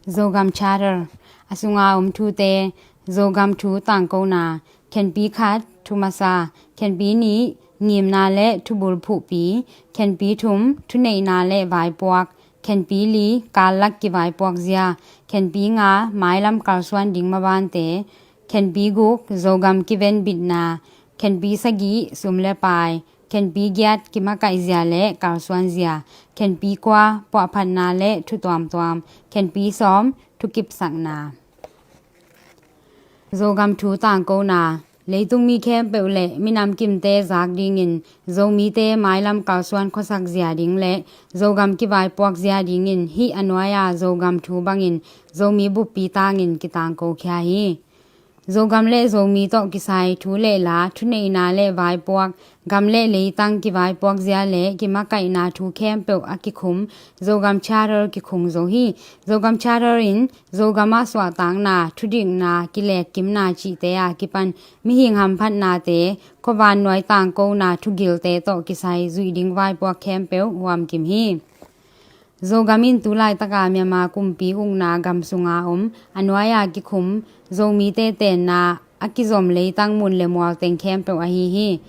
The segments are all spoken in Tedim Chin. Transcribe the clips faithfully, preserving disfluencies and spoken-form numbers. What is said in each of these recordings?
Zogam Charter, a sunga om thute. Zogam thu tangkona. Khenpi khat, thu masa. Khenpi nih, ngimna le thubul phuhpi. Khenpi thum, thuneihna le vaipuak. Khenpi li, kallak kivaipuak zia. Khenpi nga, mailam kalsuan ding mabante. Khenpi guk, Zogam kiven bitna. Khenpi sagih, sum le pai. Khenpi giat, kimakaih zia le kalsuan zia. Khenpi kua, puahphatna le thu tuamtuam. Khenpi sawm, thukipsakna. Zogam thu tangkona. Leitung mi khempeuh le minam kimte zak dingin Zomite mailam kalsuan khuasak zia ding le Zogam kivaipuak zia dingin hih a nuai-a Zogam thu bangin Zomi buppi tangin kitangko khia hi. Zogam le Zomi tawh kisai thu le la, thuneihna le vaipuak, gam le leitang kivaipuak zia le kimakaihna thu khempeuh a kikhum Zogam Charter kikhung zo hi. Zogam Charter in Zogam ah suahtakna, thudikna, kilekkimna cihte a kipan mihing hamphatnate, khuavan nuai tangkona thugilte tawh kisai zuih ding vaipuak khempeuh huamkim hi. Zogam in tu laitaka Myanmar kumpi ukna gam sunga om a nuai-a kikhum Zomite tenna a kizom leitang mun le mual teng khempeuh ahi hi.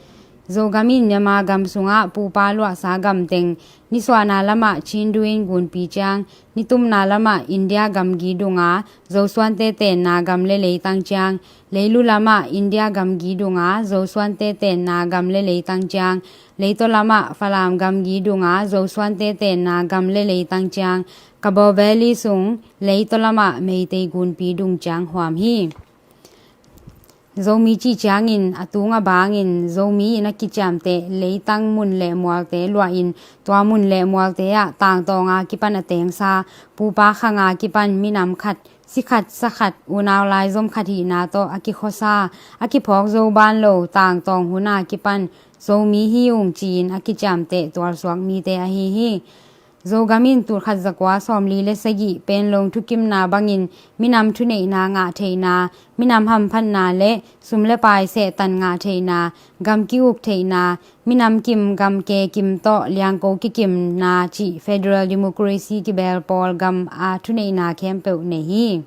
Zogam in Myanmar gam sungah pupa luahsa gam teng, nisuahna lamah Chindu in gunpi ciang, nitumna lamah India gamgi dunga Zosuante tenna gam le leitang ciang, leilu lamah India gamgi dunga Zosuante tenna gam le leitang ciang, leitaw lamah Falam gamgi dunga Zosuante tenna gam le leitang ciang, Kabaw Valley sung leitaw lamah Meitei gunpi dung ciang huam hi. Zomi cih ciangin a tung a bangin Zomi in a kiciamteh leitang mun le mualte luahin tua mun le mualte ah tangtawnga kipan a tengsa, pupa khanga kipan minam khat, si khat, sa khat, unau laizom khat hihna tawh a kikhuasa, a kiphawk zo ban lo tangtawng huna kipan Zomi hi ung ci-in a kiciamteh tualsuak mite ahi hi. Zogam in tulkhat zakua sawmli le sagih Panglong thukimna bangin minam thuneihna ngah theihna, minam hamphatna le sum le pai sehtan ngah theihna, gam ki-uk theihna, minam kim gam ke kim tawh liangko kikimna cih federal democracy kibel pawl gam a thuneihna khempeuh nei hi.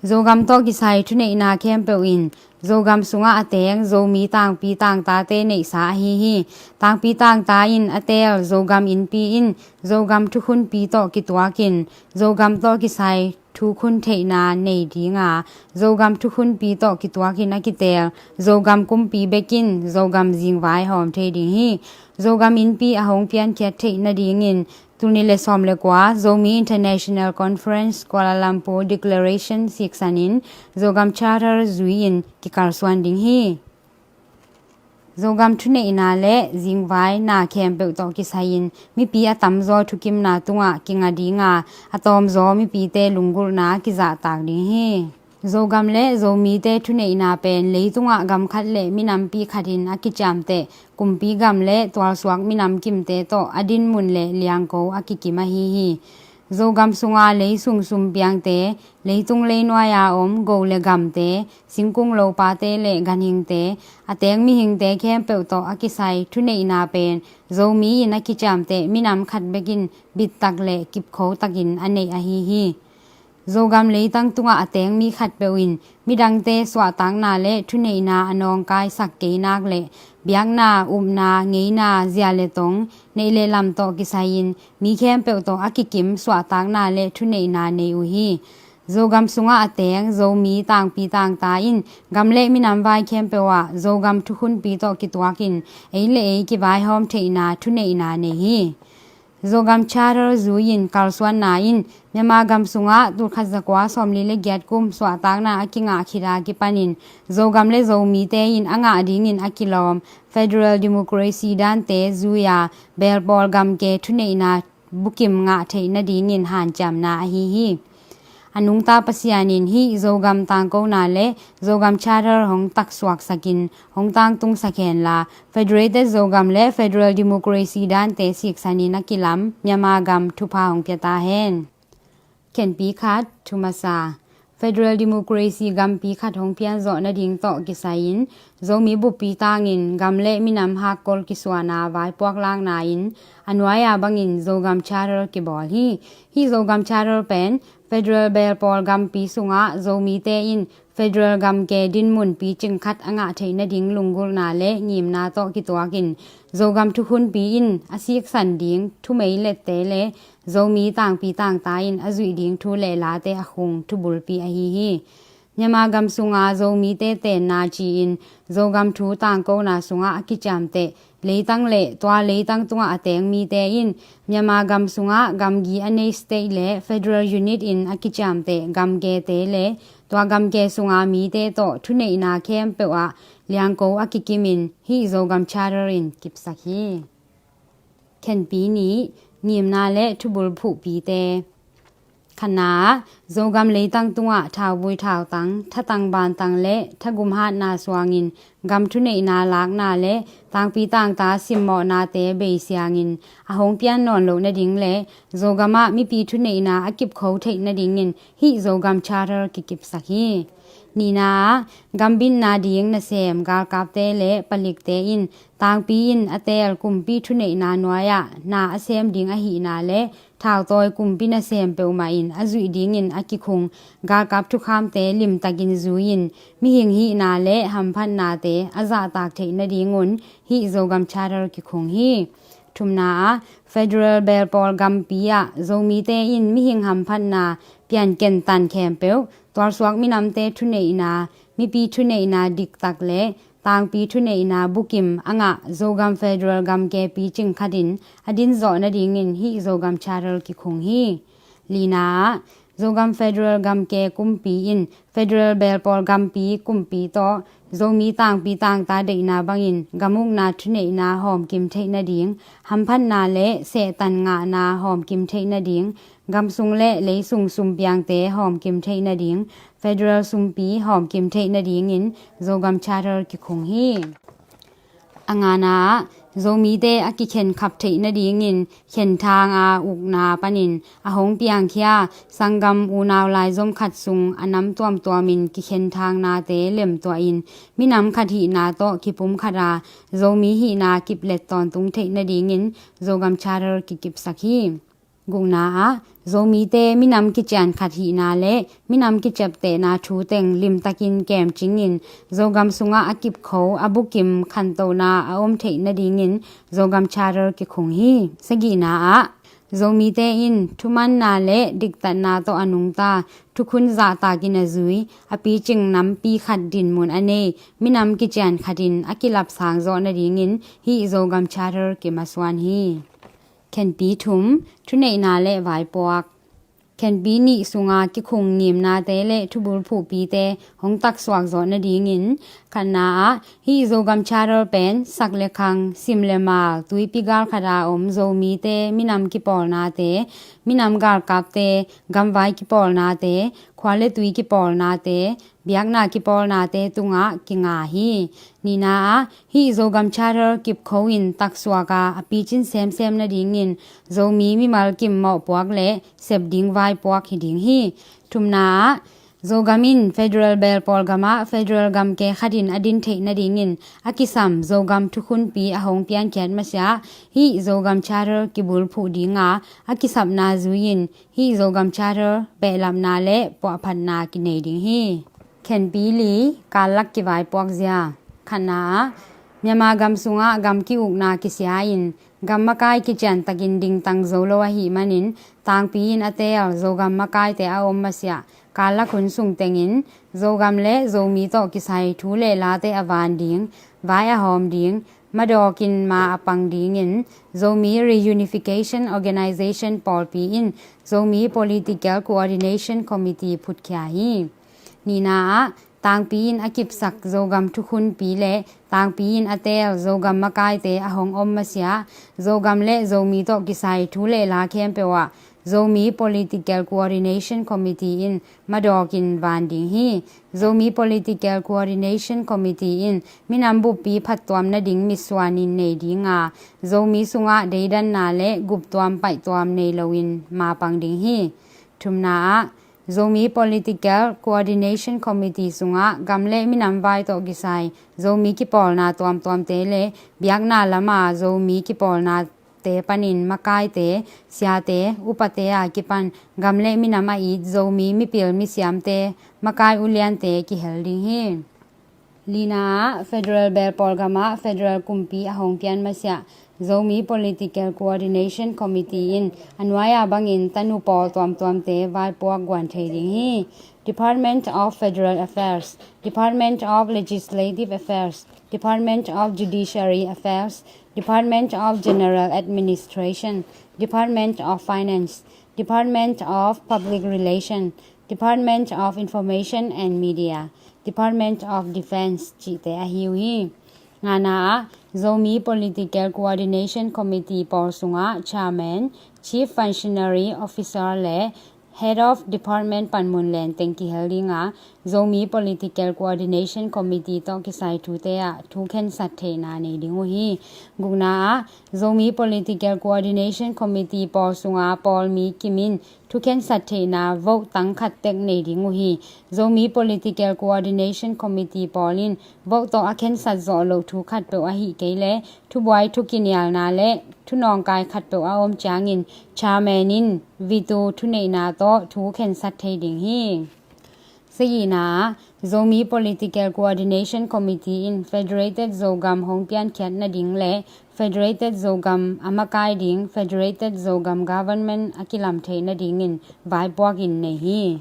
Zogam tawh kisai thuneihna khempeuh in Zogam sungah a teng Zomi tangpi tangtate neihsa ahi hi. Tangpi tangta in a teel Zogam innpi in Zogam thukhunpi tawh kituakin Zogam tawh kisai thukhun theihna nei dinga, Zogam thukhunpi tawh kituakin a kiteel Zogam kumpi bekin Zogam zingvai hawm thei ding hi. Zogam innpi a hong piankhiat theih nadingin tul nih le sawm le kua Zomi International Conference Kuala Lumpur Declaration siksanin Zogam Charter zui-in kikalsuan ding hi. Zogam thuneihna le zingvaina khempeuh tawh kisai-in mipi a tamzaw thukimna tungah kinga dinga, a tawmzaw mipite lunggulhna kizahtak ding hi. Zogam le Zomite thuneihna pen leitungah gam khat le minampi khatin a kiciamteh kumpi gam le tualsuak minam kimte tawh a dinmun le liangko a kikim ahi hi. Zogam sunga leisung sumpiangte, leitung leinuai-a om go le gamte, singkung lopate le ganhingte, a teng mihingte khempeuh tawh a kisai thuneihna pen Zomi in a kiciamteh minam khat bekin bittak le kipkho takin a neih ahi hi. Zogam leitang tungah a teng mi khatpeuh in midangte suahtakna le thuneihna a nawngkaisak kei nak le biakna, upna, ngeina, zia le tong, neih le lam tawh kisai-in mi khempeuh tawh a kikim suahtakna le thuneihna nei uh hi. Zogam sungah a teng Zomi tangpi tangta in gam le minam vai khempeuh ah Zogam thukhunpi tawh kituakin ei le ei kivaihawm theihna thuneihna nei hi. Zogam Charter zui-in kalsuanna in Myanmar gam sungah tulkhat zakua sawmli le giat kum suahtakna a kingah khit a kipanin Zogam le Zomite in a ngah dingin a kilawm federal democracy dante zui-a belpawl gamke thuneihna bukim ngah theih nadingin hanciamna ahi hi. A nungta Pasian in hih Zogam tangkona le Zogam Charter hong taksuaksakin hong tangtungsak henla, Federated Zogam le Federal Democracy dante siksanin a kilam Myanmar gam thupha hong pia ta hen. Khenpi khat, thu masa. Federal Democracy gampi khat hong pianzawh nading tawh kisai-in Zomi buppi tangin gam le minam hakkol kisuana vaipuak lakna in a nuai-a bangin Zogam Charter kibawl hi. Hih Zogam Charter pen federal belpawl gampi sungah Zomite in federal gamke dinmun picing khat a ngah theih nading lunggulhna le ngimna tawh kituakin Zogam thukhunpi in a siksan ding thumei lette le Zomi tangpi tangta in a zuih ding thu le late a khung thubulpi ahi hi. Myanmar gam sunga Zomite tenna ci-in Zogam thu tangkona sungah a kiciamteh leitang le tua leitang tungah a teng mite in Myanmar gam sungah gamgi a nei state le federal unit in a kiciamteh gamkete le tua gamke sunga mite tawh thuneihna khempeuh ah liangko a kikimin hih Zogam Charter in kipsak hi. Khenpi nih, ngimna le thubulphuhpite. Khatna ah, Zogam leitang tungah thauvui thautang, thatang bantang le thagum hatna suangin gam thuneihna lakna le tangpi tangta simmawhnate beisiangin a hong pian nawn loh nading le Zogam ah mipi thuneihna a kipkho theih nadingin hih Zogam Charter kikipsak hi. Nihna ah, gambitna ding nasem galkapte le palikte in tangpi in a teel kumpi thuneihna nuai-ah na a sem ding ahihna le thautawi kumpi nasem peuhmah in a zuih dingin a kikhung galkap thukhamte limtakin zui-in mihing hihna le hamphatnate a zahtak theih nadingun hih Zogam Charter kikhung hi. Thumna ah, federal belpawl gampi ah Zomite in mihing hamphatna pianken tan khempeuh tualsuak minamte thuneihna, mipi thuneihna diktak le tangpi thuneihna bukim a ngah Zogam federal gamke picing khatin a dinzawh nadingin hih Zogam Charter kikhung hi. Lina ah, Zogam federal gamke kumpi in federal belpawl gampi kumpi tawh Zomi tangpi tangta deihna bangin gamukna thuneihna hawmkim theih nading, hamphatna le sehtan ngahna hawmkim theih nading, gamsung le leisung sumpiangte hawmkim theih nading, federal sumpi hawmkim theih nadingin Zogam Charter kikhung hi. A ngana ah, Zomite a kikhenkhap theih nadingin khenthang a ukna panin a hong piangkhia sanggam unau laizom khat sung a nam tuamtuamin kikhenthangnate lemtuahin minam khat hihna tawh kipumkhat a Zomi hihna kiplet tawntung theih nadingin Zogam Charter kikipsak hi. Gukna ah, Zomite minam kician khat hihna le minam kiciaptehna thu teng limtakin kemcingin Zogam sungah a kipkho a bukim khantohna a om theih nadingin Zogam Charter kikhung hi. Sagihna ah, Zomite in thumanna le diktatna tawh a nungta thukhun zahtakin a zui a picing nampi khat dinmun a nei minam kician khatin a kilapsang zawh nadingin hih Zogam Charter kimasuan hi. Khenpi thum, thuneihna le vaipuak. Khenpi nih sunga kikhung ngimnate le thubulphuhpite hong taksuak zawh nadingin khatna ah hih Zogam Charter pen sak le khang, sim le mal, tuipi galkhat a om Zomite minam kipawlnate, minam galkapte, gamvai kipawlnate, khua le tui kipawlnate, biakna kipawlnate tungah kinga hi. Nihna ah hih Zogam Charter kipkho in taksuak a a picin semsem nadingin Zomi mimal kim mawhpuak le sep ding vaipuak hi ding hi. Thumna ah Zogam in federal belpawl gamah federal gamke khatin a din theih nadingin a kisam Zogam thukhunpi a hong piankhiat masiah hih Zogam Charter kibulphuh dinga a kisapna zui-in hih Zogam Charter behlapna le puahphatna kinei ding hi. Khenpi li, kallak kivaipuak zia. Khatna ah Myanmar gam sungah gam ki-ukna kisia-in gam makai kiciantakin dingtang zo lo ahih manin tangpi in a teel Zogam makaite a om masiah kallak hun sung tengin Zogam le Zomi tawh kisai thu le late a van ding, vai a hawm ding, madawkin ma a pang dingin Zomi Reunification Organization pawlpi in Zomi Political Coordination Committee phutkhia hi. Nihna ah tangpi in a kipsak Zogam thukhunpi le tangpi in a teel Zogam makaite a hong om masiah Zogam le Zomi tawh kisai thu le la khempeuh ah Zomi Political Coordination Committee in madawkin van ding hi. Zomi Political Coordination Committee in minam buppi phattuam nading mitsuanin nei dinga Zomi sungah deidanna le guptuam paihtuam nei loin mapang ding hi. Thumna ah Zomi Political Coordination Committee sungah gam le minam vai tawh kisai Zomi kipawlna tuamtuamte le biakna lama Zomi kipawlnate panin makaite, siate, upate a kipan gam le minam a it Zomi mipil misiamte, makai uliante kihel ding hi. Lina ah, Federal Belpawl gamah Federal kumpi a hong pian masiah Zomi Political Coordination Committee in a nuai-a bangin tanu pawl tuamtuamte vaipuak guan thei ding hi. Department of Federal Affairs, Department of Legislative Affairs, Department of Judiciary Affairs, Department of General Administration, Department of Finance, Department of Public Relation, Department of Information and Media, Department of Defense cihte ahi uh hi. Ngana ah, Zomi Political Coordination Committee pawl sungah Chairman, Chief Functionary Officer le Head of Department panmun lenteng kihel ding a, Zomi Political Coordination Committee tawh kisai thute ah thu khensat theihna nei ding uh hi. Gukna ah, Zomi Political Coordination Committee pawl sunga pawl mi kim in thu khensat theihna vote tang khat tek nei ding uh hi. Zomi Political Coordination Committee pawl in vote tawh a khensat zawh loh thu khatpeuh ahih kei leh thubuai thukinialna le thunawngkai khatpeuh a om ciangin chairman in veto thuneihna tawh thu khensat thei ding hi. Sagihna ah, Zomi Political Coordination Committee in Federated Zogam hong piankhiat nading le Federated Zogam a makai ding Federated Zogam Government a kilam theih nadingin vaipuak in nei hi.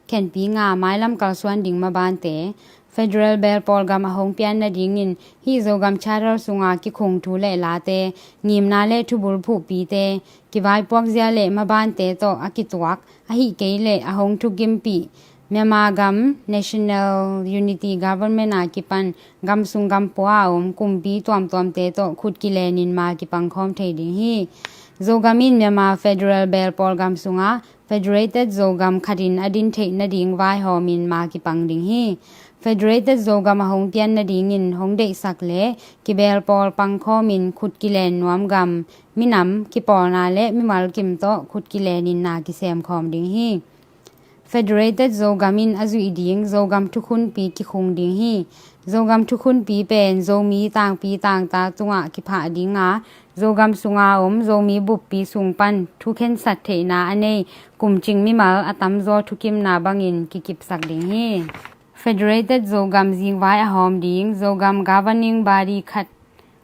Khenpi nga, mailam kalsuan ding mabante. Federal Belpawl gam a hong pian nadingin hih Zogam Charter sunga kikhung thu le late, ngimna le thubul phuhpite, kivaipuak zia le mabante tawh a kituak, ahih kei leh a hong thukimpih Myanmar gam National Unity Government a kipan gam sung gam pua a om kumpi tuamtuamte tawh khut kilenin ma kipangkhawm thei ding hi. Zogam in Myanmar Federal Belpawl gam sungah Federated Zogam khatin a din theih nading vaihawmin ma kipang ding hi. Federated Zogam a hong pian nadingin hong deihsak le kibelpawl pangkhawmin khut kilen nuam gam, minam, kipawlna le mimal kim tawh khut kilenin na kisemkhawm ding hi. Federated Zogam in a zuih ding Zogam thukhunpi kikhung ding hi. Zogam thukhunpi pen Zomi tangpi tangta tungah kiphah ding a, Zogam sunga om Zomi buppi sung pan thukhensat theihna a nei kumcing mimal a tamzaw thukimna bangin kikipsak ding hi. Federated Zogam zingvai a hawm ding Zogam governing body khat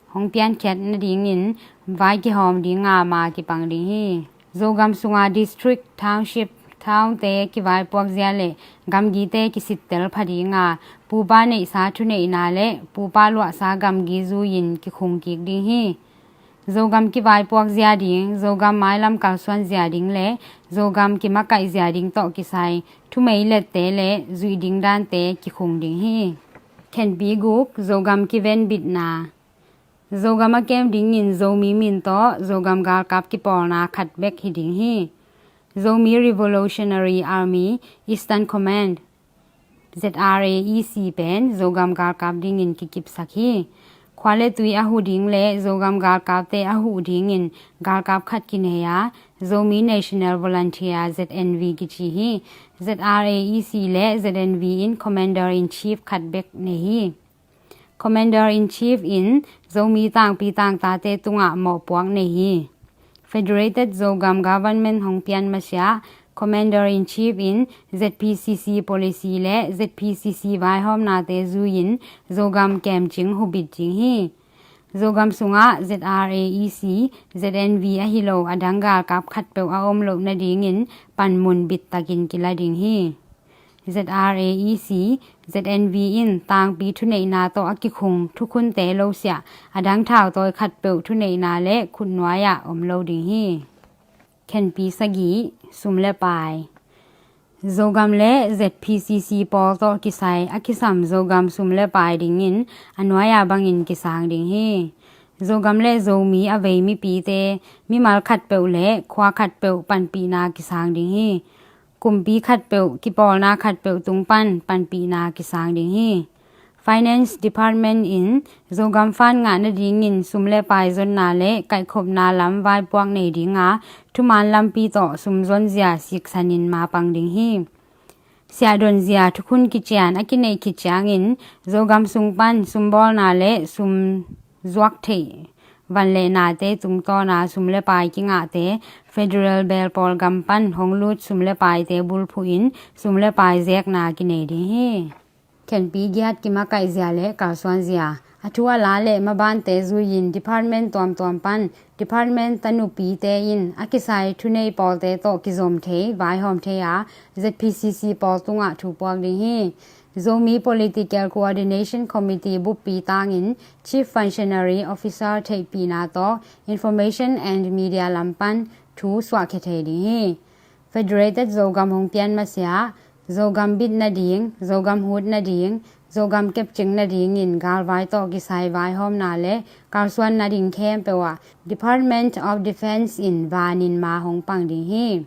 hong piankhiat nadingin vai kihawm ding a ma kipang ding hi. Zogam sunga district, township, townte kivaipuak zia le gamgite kisittel pha ding a, pupa neihsa thuneihna le pupa luahsa gamgi zui-in kikhung kik ding hi. Zogam kivaipuak zia ding, Zogam mailam kalsuan zia ding le Zogam kimakaih zia ding tawh kisai thumei lette le zuih ding dante kikhung ding hi. Khenpi guk, Zogam kivenbitna. Zogam a kem dingin Zomi min tawh Zogam galkap kipawlna khat bek hi ding hi. Zomi Revolutionary Army Eastern Command, Z R A E C pen Zogam galkap dingin kikipsak hi. Khua le tui a huh ding le Zogam galkapte a huh dingin galkap khat kinei a, Zomi National Volunteer, Z N V kici hi. Z R A E C le Z N V in Commander in Chief khat bek nei hi. Commander in Chief in Zomi tangpi tangtate tungah mawhpuak nei hi. Federated Zogam Government hong pian masiah Commander in Chief in Z P C C policy le Z P C C vaihawmnate zui-in Zogam kemcing hubit ding hi. Zogam sungah Z R A E C, Z N V ahi lo a dang galkap khatpeuh a om loh nadingin panmun bittakin kila ding hi. Z R A E C, Z N V in tangpi thuneihna tawh a kikhung thukhunte losiah a dang thautawi khatpeuh thuneihna le khutnuai-ah om lo ding hi. Khenpi sagih, sum le pai. Zogam le Z P C C pawl tawh kisai a kisam Zogam sum le pai dingin a nuai-a bangin kisang ding hi. Zogam le Zomi a vei mipite mimal khatpeuh le khua khatpeuh panpihna kisang ding hi. Kumpi khatpeuh, kipawlna khatpeuh tung pan panpihna kisang ding hi. Finance Department in Zogam fund ngah nadingin sum le pai zonna le kaihkhopna lam vaipuak nei dinga, thuman lampi tawh sum zonzia siksanin mapang ding hi. Siahdonzia thukhun kician a kineih khit ciangin Zogam sung pan sumbawlna le sum zuak theih van le nate tungtawna sum le pai kingahte federal belpawl gam pan hong lut sum le paite bulphuhin sum le pai zekna kinei ding hi. Khenpi giat kimakaihzia le kalsuanzia, a thu a la le mabante zuiin department tuamtuam pan department tanupite in a kisai thunei pawlte tawh kizom thei, vaihawm thei a, Z P C C pawl tungah thu puak ding hi. Zomi Political Coordination Committee buppi tangin Chief Functionary Officer theihpihna tawh Information and Media lam pan thu suahkhia thei ding hi. Federated Zogam hong pian masiah Zogam bit nading, Zogam hut nading, Zogam kepcing nadingin galvai tawh kisai vaihawmna le kalsuan nading khempeuh ah Department of Defence in vanin ma hong pang ding hi.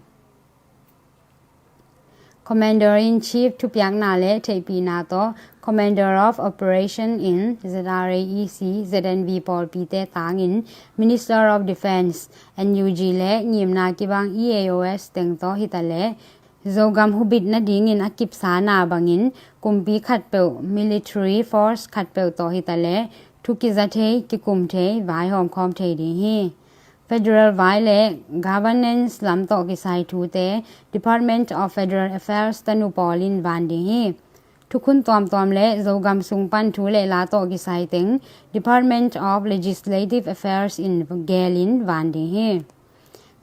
Commander in Chief thupiakna le theihpihna tawh Commander of Operation in Z R A E C, Z N V pawlpite tangin Minister of Defence, N U G le ngimna kibang E A O S teng tawh hitaleh Zogam hubit nadingin a kipsana bangin kumpi khatpeuh, military force khatpeuh tawh hitaleh thu kiza thei, kikum thei, vaihawm khawm thei ding hi. Federal vai le governance lam tawh kisai thute Department of Federal Affairs tanu pawl in van ding hi. Thukhun tuamtuam le Zogam sung pan thu le la tawh kisai teng Department of Legislative Affairs in gelin van ding hi.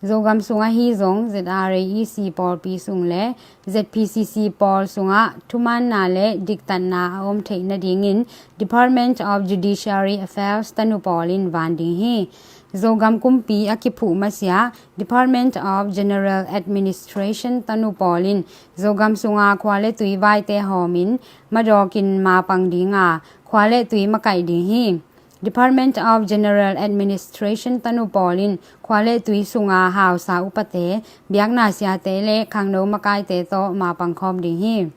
Zogam sung ahi zong Z R A E C pawlpi sung le Z P C C pawl sungah thumaanna le diktatna a om theih nadingin Department of Judiciary Affairs tanu pawl in van ding hi. Zogam kumpi a kiphuh masiah Department of General Administration tanu pawl in Zogam sunga khua le tui vaite hawmin madawkin mapang dinga khua le tui makaih ding hi. Department of General Administration tanu pawl in khua le tui sunga hausa upate, biakna siate le khangno makaite tawh mapang khawm ding hi.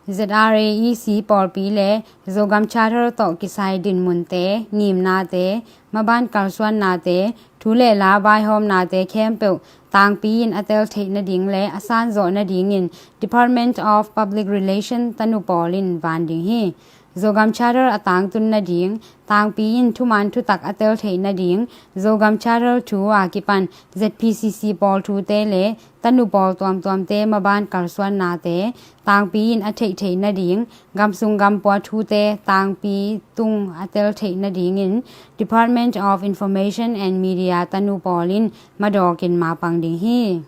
Z R A E C pawlpi le Zogam Charter tawh kisai dinmunte, ngimnate, maban kalsuannate, thu le la vaihawmnate khempeuh tangpi in a tel theih nading le a sanzawh nadingin Department of Public Relation tanu pawl in van ding hi. Zogam Charter a tangtun nading, tangpi in thuman thutak a tel theih nading, Zogam Charter thu a kipan Z P C C pawl thute le tanu pawl tuamtuamte maban kalsuannate tangpi in a theih theih nading, gamsung gampua thute tangpi tung a tel theih nadingin Department of Information and Media tanu pawl in madawkin mapang ding hi.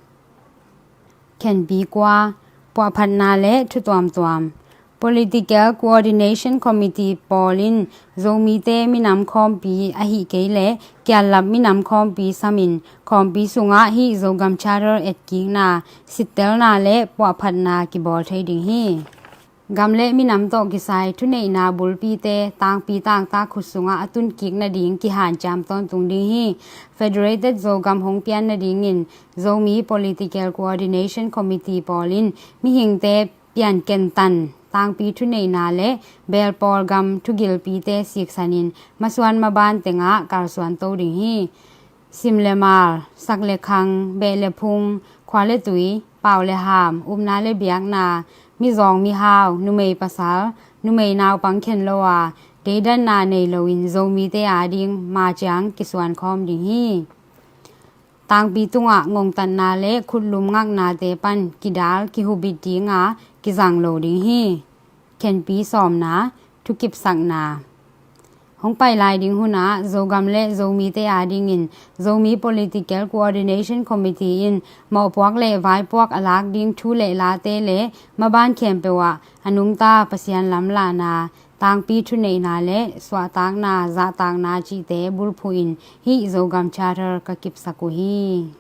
Khenpi kua, puahphatna le thu tuamtuam. Political Coordination Committee pawl in Zomite minam khawmpi ahih kei le kiallap minam khawmpi samin khawmpi sungah hih Zogam Charter etkikna, sittelna le puahphatna kibawl thei ding hi. Gam le minam tawh kisai thuneihna bulpite tangpi tangtak khut sungah a tunkik nading kihanciam tawntung ding hi. Federated Zogam hong pian nadingin Zomi Political Coordination Committee pawl in mihingte piankentan, tangpi thuneihna le belpawl gam thugilpite siksanin masuan maban tengah kalsuan to ding hi. Sim le mal, sak le khang, beh le phung, khua le tui, pau le ham, upna le biakna, mizawng mihau, numei pasal, numei naupang khen lo a, deidanna nei loin Zomite ading maciang kisuan khawm ding hi. Tangpi tungah ngongtatna le khutlum ngaknate pan kidal kihubit dinga kizang lo ding hi. Khenpi sawmna, thukipsakna. Hong pai lai ding hunah Zogam le Zomite adingin Zomi Political Coordination Committee in mawhpuak le vaipuak a lak ding thu le late le maban khempeuh ah a nungta Pasian lamlahna, tangpi thuneihna le suahtakna, zahtakna cihte bulphuhin hih Zogam Charter ka kipsak uh hi.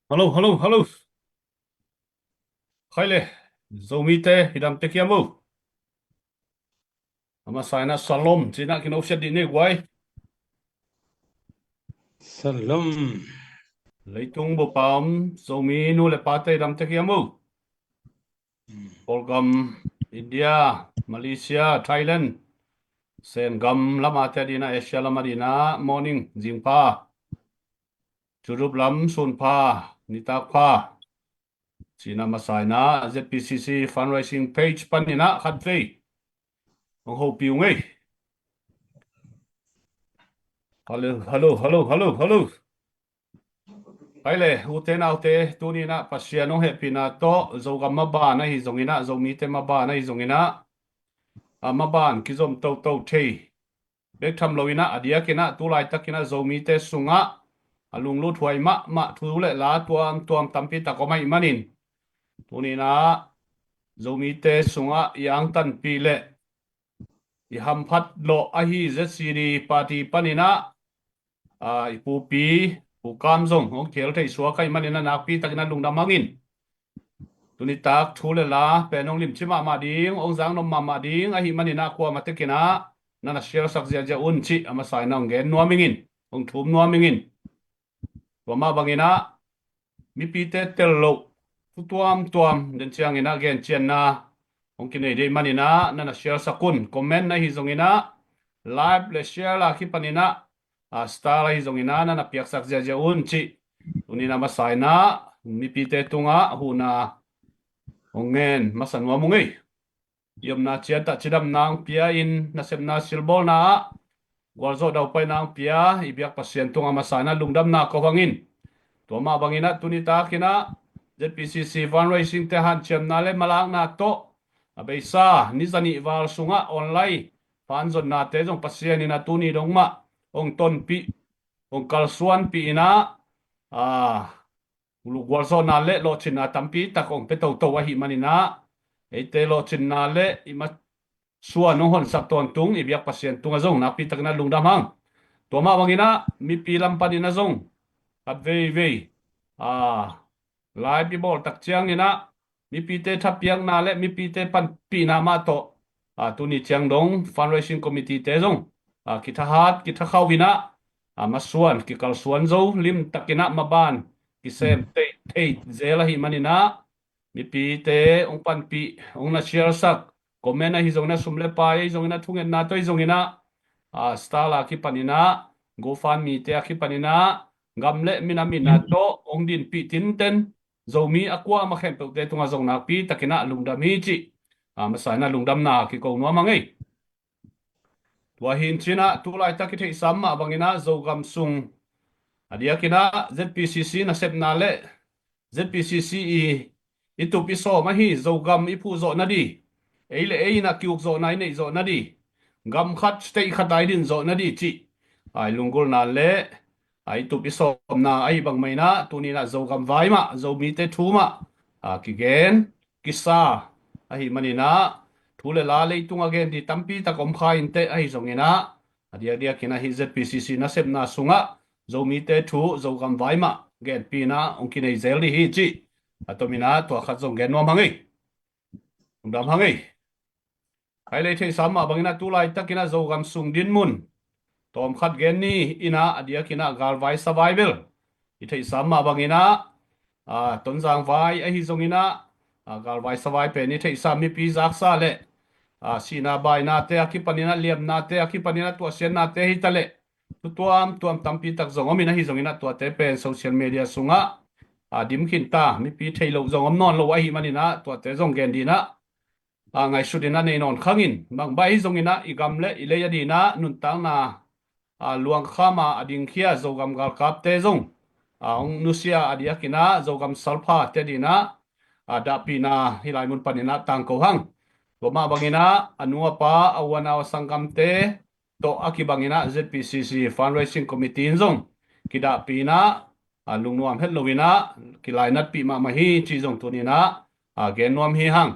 Hello, hello, hello. Khai le, Zomite, hidam te kiam o. Ama saina salom, cina kino siat di ne guai. Salam. Leitung bup a om Zomi nu le pa te dam tek hiam uh? Kawlgam, India, Malaysia, Thailand, Sengam lam a te dina, Asia lam a dina, morning, zingpha. Europe lam, sunpha, nitak pha. Cina masa ina, Z P C C fundraising page panina khat vei hong hopih uh ngei. Hello, hello, hello, hello, hello. Hai le, ute naute, tuni ina Pasian hong hehpihna tawh, Zogam maban ahi zongina, Zomite maban ahi zongina, a maban kizom toto thei bek tham lo ina, a diak ina, tu laitak ina Zomite sunga a lunglut huai mahmah thu le la tuamtuam tampi tak om ahih manin, tuni ina Zomite sunga i angtanpih le i hamphat lawh ahi Z C D party panina, a, i pupi, Pu Kam zong hong khel thei suak ahih manina nakpi takina lungdam hangin. Tuni tak thu le la pen hong limci mahmah ding, hong zangnom mahmah ding ahih manina kuamah tekina na na share sak ziahziah un cih a masa ina hong gen nuam ingin, hong thum nuam ingin. Tua mah bangina mipite tel loh thu tuamtuam den ciangina gencianna hong kinei dei manina na na share sak un, comment ahi zongina, like le share la kipanina, a, star ahi zongina na na piaksak ziahziah un cih tuni ina masa ina mipite tunga huhna hong ngen masa nuam ung ei. I omna ciat ah cidamna hong pia in, nasepna silbawlna ah gualzawh daupaina hong pia i biak Pasian tunga masa ina lungdamna ko hangin. Tua mah bangina tuni takina Z P C C fundraising te hanciamna le malakna tawh a beisa ni zanih val sunga online fan zonnate zong Pasian ina tuni dong mah hong tonpih, hong kalsuanpih ina, a, gualzawhna le lawhcinna tampi tak hong pia toto ahih manina, eite lawhcinna le i masuan hong honsak tawntung i biak Pasian tunga zong nakpi takina lungdam hang. Tua mah bangina mipi lam panina zong khat veivei, a, live i bawl tak ciangina mipite thapiakna le mipite panpihna mah tawh, a, tuni ciang dong fundraising committee te zong, a, kithahat kithakhauh ina, a, masuan kikalsuan zo lim takina maban kisem thei, thei zel ahih manina mipite hong panpih, hong na share sak, comment ahi zongina, sum le pai ahi zongina, thungetna tawh ahi zongina, a, star la kipanina, GoFundMe te a kipanina, gam le minam itna tawh hong dinpih tinten Zomi a kuamah khempeuhte tunga zong nakpi takina lungdam hi cih, a, masa ina lungdamna kiko nuam hang ei. Tua hi in cina tu laitak i theihsa mah bangina Zogam sung a diakina Z P C C nasepna le Z P C C i, i tup i sawm ahi Zogam i phuh zawh nadi, ei le ei ina ki-uk zawhna i neih zawh nadi, gam khat state khat a i din zawh nadi cih a i lunggulhna le a i tup i sawmna ahi bangmah ina tuni ina Zogam vai mah, Zomite thu mah, a, kigen kisa ahih manina thu le la leitunga gen di tampi tak om kha inteh ahi zongina, a diakdiak ina hih Z P C C nasepna sungah Zomite thu Zogam vai mah genpihna hong kinei zel di hi cih a tomina tua khat zong gen nuam hang ei. Lungdam hang ei. Hai le i theihsa mah bangina tu laitakina Zogam sung dinmun tawm khat gen ni ina, a diakina galvai savai bel i theihsa mah bangina, a, Tonzang vai ahi zongina, a, galvai savai pen i theihsa mipi zaksa le, a, sihna bainate a kipanina, liamnate a kipanina, tuahsiatnate hi ta le, thu tuamtuam tampi tak zong om in ahi zongina tuate pen social media sungah, a, dim khin ta, mipi thei loh zong om nawn lo ahih manina tuate zong gen dina, a, ngaihsut ina nei nawn khangin, bangbai ahi zongina i gam le i lei a dina nuntakna, a, luangkhama a dingkhia Zogam galkapte zong, a, hong nusia a diakina Zogam salphate dina, a, dahpihna hih lai mun panina tangko hang. Tua mah bangina a nu a pa, a u a nau, a sanggamte tawh a kibangina Z P C C fundraising committee in zong kidahpihna, a, lungnuam het loina kilainatpih mahmah hi cih zong tunina, a, gen nuam hi hang.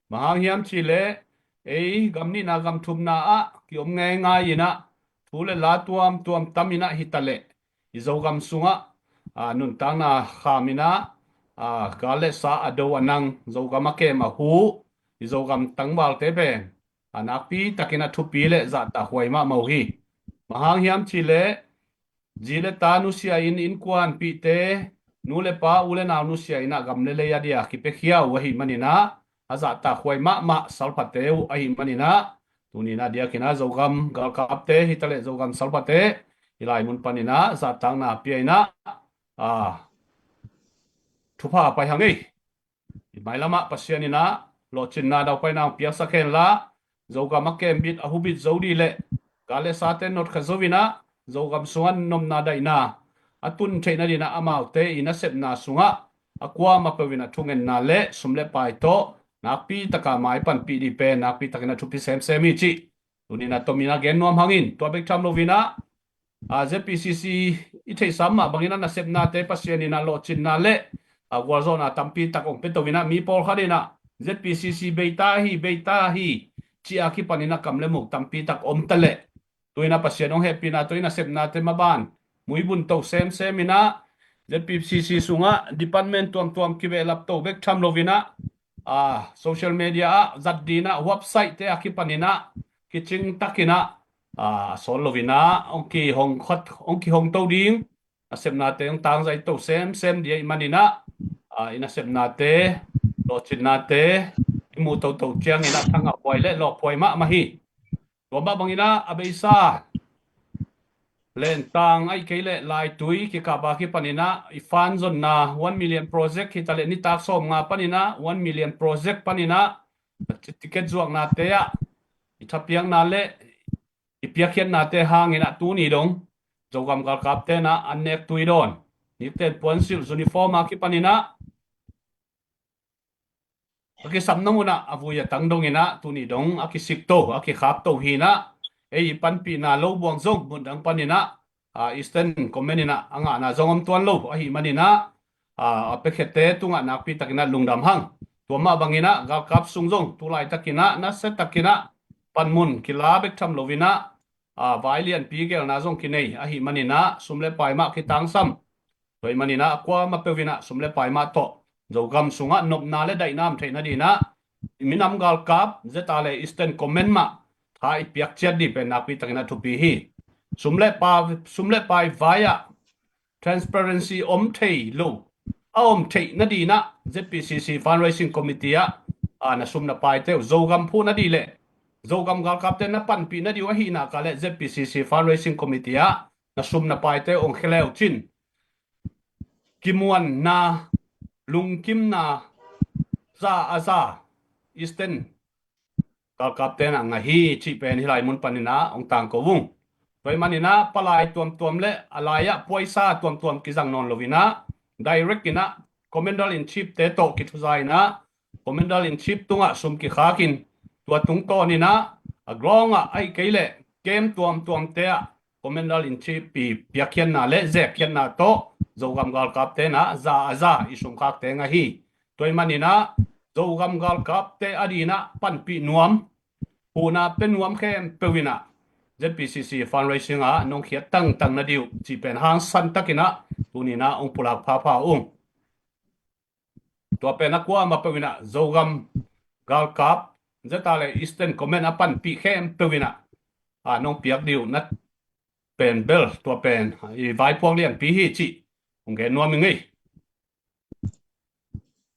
Bang hang hiam cihleh ei gam nihna gam thumna ah kiom ngeingai ina thu le la tuamtuam tam ina hi ta leh i Zogam sungah, a, nuntakna kham ina, a, gal le sa a do a nang, Zogam a kem a hu i Zogam tangvalte pen a nakpi takin a thupi le zahtakhuai mahmah uh hi. Bang hang hiam cihleh zi le ta nusia in innkuanpihte, nu le pa u le nau nusia in ah gam le lei a dia kipiakhia uh ahih manin ah, a zahtakhuai mahmah salphate uh ahih manin ah, tuni in ah diakin ah Zogam galkapte hi taleh Zogam salphate hih lai mun panin ah zahtakna pia in ah, a, thupha pai hang ei. Hih mailam ah Pasian in ah lawhcinna daupaina hong piaksak hen la, Zogam a kembit a hubit zo dih leh gal le sate notkha zo in ah Zogam sungah nopna daihna a tun theih nading ah amaute i nasepna sungah a kuamah peuh in ah thungetna le sum le pai tawh nakpi taka mai panpih dih pen nakpi takin a thupi semsem hi cih tuni in ah tom in ah gen nuam hang in. Tua bek tham lo in ah, a, Z P C C i theihsa mah bangin ah nasepnate Pasian in ah lawhcinna le, a, gualzawhna tampi tak hong pia to in ah mi pawlkhat in ah Z P C C bei ta hi, bei ta hi, ci-a kipan in ah kam le muk tampi tak om ta leh, tu in ah Pasian hong hehpihna tawh i nasepnate maban muibun to semsem in ah Z P C C sungah department tuamtuam kibehlap to bek tham lo in ah, a, social media ah zat dih in ah website te a kipan in ah kicing takin ah, a, a sawl lo in ah hong kihong khat, hong kihong to ding, nasepnate hong tangzai to semsem dih ahih manin ah, a, i nasepnate, lawhcinnate i muh toto ciangin ah thangahhuai le lawphuai mahmah hi. Tua mah bangin ah a beisa Lentang ahih kei leh Laitui kikap a kipan in ah i fan zonna one million project hi taleh nitak sawmnga panin ah one million project panin ah ticket zuaknate ah i thapiakna le i piakkhiatnate hangin ah tuni dong Zogam galkapte in ah an nek tui dawn, nikten puansilh uniform a kipan in ah a kisamna mun ah a vui a tang dong in ah tuni dong a kisik to, a kikhak to hi in ah, ei i panpihna lo buang zong mun dang panin ah, a, Eastern Command in ah a ngahna zong om tuan lo ahih manin ah, a, a piakkhiate tungah nakpi takin ah lungdam hang. Tua mah bangin ah galkap sung zong tu laitakin ah nasia takin ah panmun kila bek tham lo in ah, a, vai lianpi gelna zong kinei ahih manin ah sum le pai mah kitangsam. Tua ahih manin ah kuamah peuh in ah sum le pai mah tawh Zogam sungah nopna le daihna om theih nading ah i minam galkap, zeta le Eastern Command mah tha i piak ciat dih pen nakpi takin ah thupi hi. Sum le pa, sum le pai vai ah transparency om thei lo, a om theih nading ah Z P C C Fundraising Committee ah, a, na sum na paite uh Zogam phuh nading le Zogam galkapte na panpih nading uh ahih nak leh Z P C C Fundraising Committee ah na sum na paite uh hong khia le uh cin kimuanna, lungkimna za a za Eastern galkapte in ah ngah hi cih pen hih lai mun panin ah hong tangko ung. Tua ahih manin ah palai tuamtuam le a lai ah puaisa tuamtuam kizang nawn lo in ah direct in ah Commander in Chief te tawh kithuza in ah Commander in Chief tungah sum kikhakin tua tungtawn in ah a ground ah ahih kei leh camp tuamtuamte ah Commander in Chief i piakkhiatna le zekkhiatna tawh Zogam galkapte in ah za a za i sumkhakte ngah hi. Tua ahih manin ah Zogam galkapte ading ah panpih nuam, huhna pia nuam khempeuh in ah Z P C C fundraising ah nong khiat tangtang nading uh cih pen hangsan takin ah tuni in ah hong pulak phapha ung. Tua pen a kuamah peuh in ah Zogam galkap, zeta le Eastern Command a panpih khempeuh in ah, a, nong piak ding uh na pen bel tua pen i vaipuak lianpi hi cih hong gen nuam ing ei.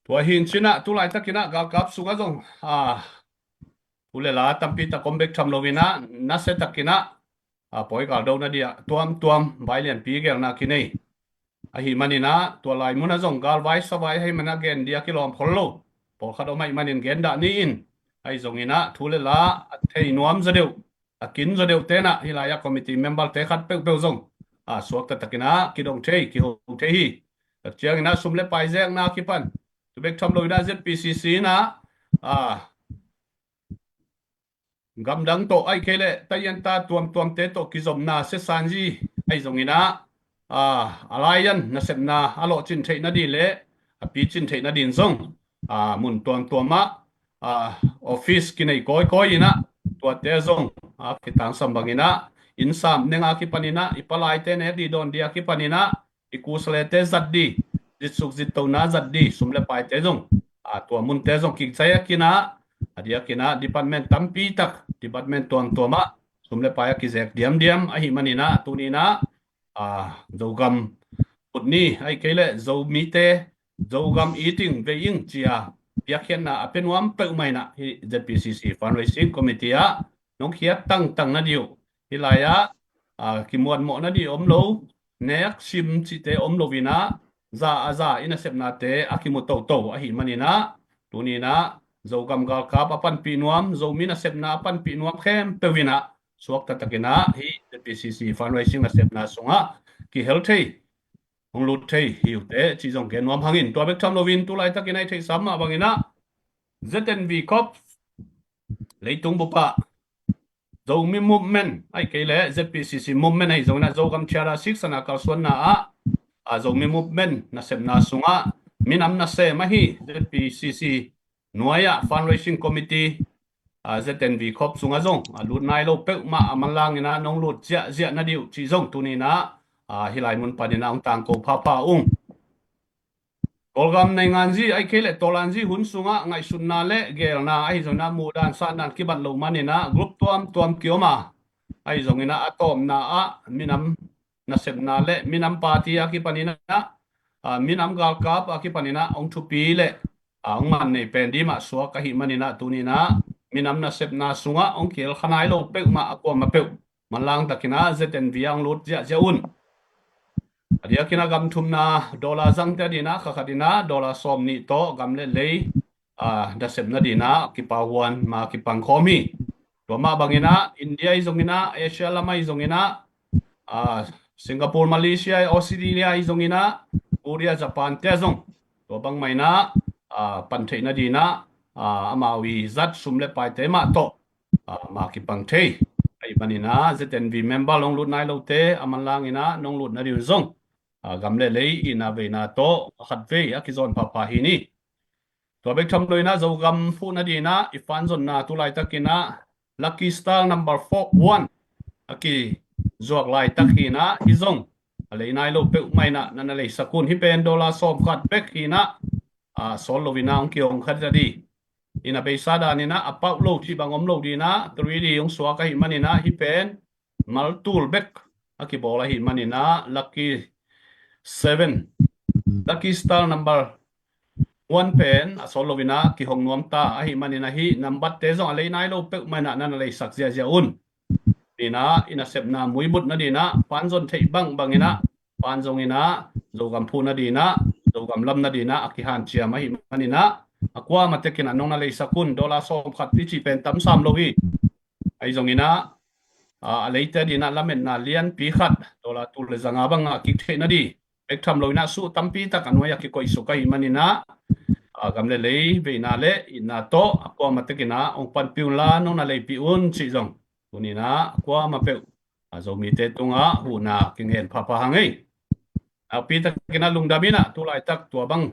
Tua hi in cin ah tu laitakin ah galkap sungah zong, a, thu le la tampi tak om bek tham lo in ah nasia takin ah, a, pawi gal do nading ah tuamtuam vai lianpi gelna kinei. Ahih manin ah tua lai mun ah zong galvai savai ahih manin ah gen ding a kilawm khol lo, pawlkhat om ahih manin gen dah ni in. Ahi zongin ah thu le la a thei nuam zaw deuh, a kin zaw deuhte in ah hih lai ah committee member te khat peuhpeuh zong, a, suakta takin ah kidong thei, kiho thei hi. Tua ciangin ah sum le pai zekna kipan tu bek tham lo in ah Z P C C in ah, a, gamdang tawh ahih kei leh taian ta tuamtuamte tawh kizopna siasanzi ahi zongin ah, a, a lai-an nasepna a lawhcin theih nading le a picin theih nading zong, a, mun tuamtuam ah, a, office kinei kawikawi in ah tuate zong a kitangsam bangin ah innsam neng a kipan in ah i palaite nek dih dawn ding a kipan in ah i kusalete zat dih, zitsuk zittona zat dih sum le paite zong, a, tua munte zong kikcai a kin ah, a diakin ah department tampi tak, department tuamtuam ah sum le pai a kizek diamdiam ahih manin ah tuni in ah a, Zogam phut ni, ahih kei leh Zomite Zogam it ing, vei ing ci-a piakkhiatna a pia nuam peuhmah in ah, hih Z P C C Fundraising Committee ah nong khiat tangtang nadih uh, hih lai-ah, a, kimuanmawh nadih om lo, nek sim cihte om lo in ah, za a za i nasepnate a kimu toto ahih manin ah, tuni in ah Zogam galkap a panpih nuam, Zomi nasepna a panpih nuam khempeuh in ah suakta takin ah hih Z P C C Fundraising nasepna sungah kihel thei, hong lut thei hi uh teh cih zong gen nuam hang ing. Tua bek tham loin tu laitakin ah i theihsa mah bangin ah Z N V Corps leitung bup ah Zomi Movement ahih kei leh Z P C C Movement ahi zongin ah, Zogam Charter Six a kalsuanna ah, a, Zomi Movement nasepna sungah minam nasem ahi Z P C C nuai-ah Fundraising Committee, a, Z N V Corps sungah zong a lut nai lo peuhmah a manlang in ah nong lut ziahziah nadih uh cih zong tuni in ah, a, hih lai mun panin ah hong tangko phapha ung. Kawlgam nainganzi ahih kei leh tawlanzi hun sungah ngaihsutna le geelna ahi zongin ah muhdan sahdan kibat lo manin ah group tuamtuam kiom a, ahi zongin ah a tawpna ah minam nasepna le minam party a kipanin ah, a, minam galkap a kipanin ah hong thupi le, a, hong man nei pen ding mah suak ahih manin ah tuni in ah minam nasepna sungah hong kihel kha nai lo peuhmah a kuamah peuh manlang takin ah Z N V ah hong lut ziahziah un. A diakin ah gam thumna dollar zangte ading ah kha khat in ah dollar sawm nih tawh gam le lei, a, nasepna ding ah kipahhuan ma kipangkhawm hi. Tua mah bangin ah India ahi zongin ah, Asia lam ahi zongin ah, a, Singapore, Malaysia, Australia ahi zongin ah, Korea, Japan te zong tua bangmah in ah, a, pan theihna ding ah, a, amau i zat sum le paite mah tawh, a, ma kipang thei ahih manin ah Z N V member hong lut nai lote a manlang in ah nong lut nading un zong, a, gam le lei itna veina tawh a khatvei a kizawn phapha hi ni. Tua bek tham loin ah Zogam phuhna ding ah i fanzonna tu laitakin ah Lucky Star number four one a kizuak laitak hi in ah, hih zong a lei nai lo peuhmah in ah na na leisak un. Hih pen dollar sawm khat bek hi in ah, a, sawl lo in ah hong kihong kha ding. In ah beisa dan in ah a pauh lo cih bang om lo ding in ah three D hong suak ahih manin ah hih pen mal tul bek a kibawl ahih manin ah Lucky Seven, Lucky Star number one pen a sawl lo in ah kihong nuam ta ahih manin ah hih number te zong a lei nai lo peuhmah in ah na na leisak ziahziah un. Ding ah i nasepna muibutna ding ah fanzon theih bangbang in ah fanzong in ah Zogam phuhna ding ah, Zogam lamna ding ah a kihanciam ahih manin ah a kuamah tekin ah nong na leisak un. Dollar sawm khat i cih pen tam sam lo hi. Ahi zongin ah, a, a leite ding ah lametna lianpi khat dollar tul le zanga bang ngah kik theihna ding bek tham loin ah suh tampi tak a nuai-ah kikoihsuk ahih manin ah, a, gam le lei veina le itna tawh a kuamah tekin ah hong panpih unla nong na leipih un cih zong tuni in ah a kuamah peuh, a, Zomite tungah huhna kingen phapha hang ei. Nakpi takin ah lungdam in ah tu laitak tua bang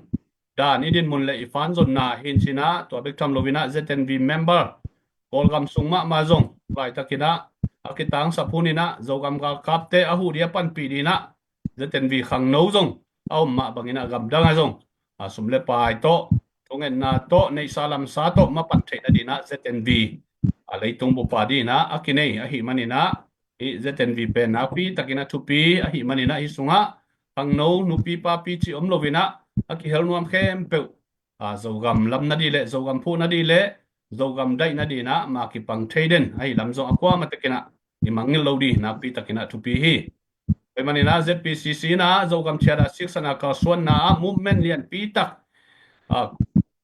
dan i dinmun le i fanzonna hi in cin ah, tua bek tham loin ah Z N V member Kawlgam sung mahmah zong tu laitakin ah a kitangsap hun in ah Zogam galkapte a huh ding a panpih ding ah Z N V khangno zong a om mah bangin ah gamdang ah zong, a, sum le pai tawh, thungetna tawh, neihsa lamsa tawh mapan theihna ding ah Z N V, a, leitung bup a ding ah a kinei ahih manin ah hih Z N V pen nakpi takin ah thupi ahih manin ah hih sungah khangno, nupi, papi cih om loin ah a kihel nuam khempeuh, a, Zogam lamna ding le Zogam phuhna ding le Zogam daihna ding ah ma kipang thei den ahih lam zong a kuamah tekin ah i mangngilh lo ding nakpi takin ah thupi hi. Tua ahih manin ah Z P C C in ah Zogam Charter Six a kalsuanna ah movement lianpi tak, a,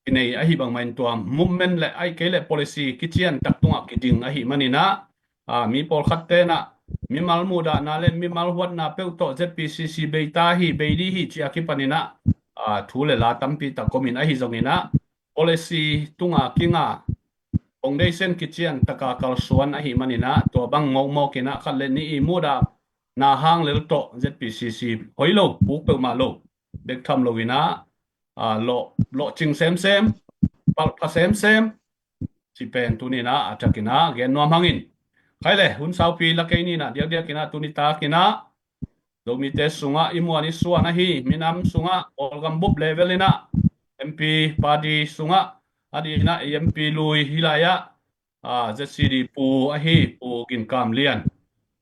kinei ahih bangmah in tua movement le ahih kei le policy kician tak tungah kiding ahih manin ah, a, mi pawlkhat ten ah mimal muhdahna le mimal huatna peuh tawh Z P C C bei ta hi, bei ding hi ci-a kipanin ah, a, thu le la tampi tak om in ahi zongin ah policy tunga kinga foundation kician taka kalsuan ahih manin ah tua bang mawkmawk in ah khat le nih i muhdahna hang lel tawh Z P C C hoih lo, puk peuhmah lo, bek tham loin ah, a, lawh, lawhcing semsem, palh pha semsem cih pen tuni in ah a thakin ah gen nuam hang in. Khai le hun saupi la kei ni in ah diakdiakin ah tuni takin ah Zomite sungah i muan i suan ahi minam sungah Kawlgam bup level in ah M P party sungah a ding ah i M P lui hih lai-ah, a, Z C D pu ahi Pu Gin Kam Lian,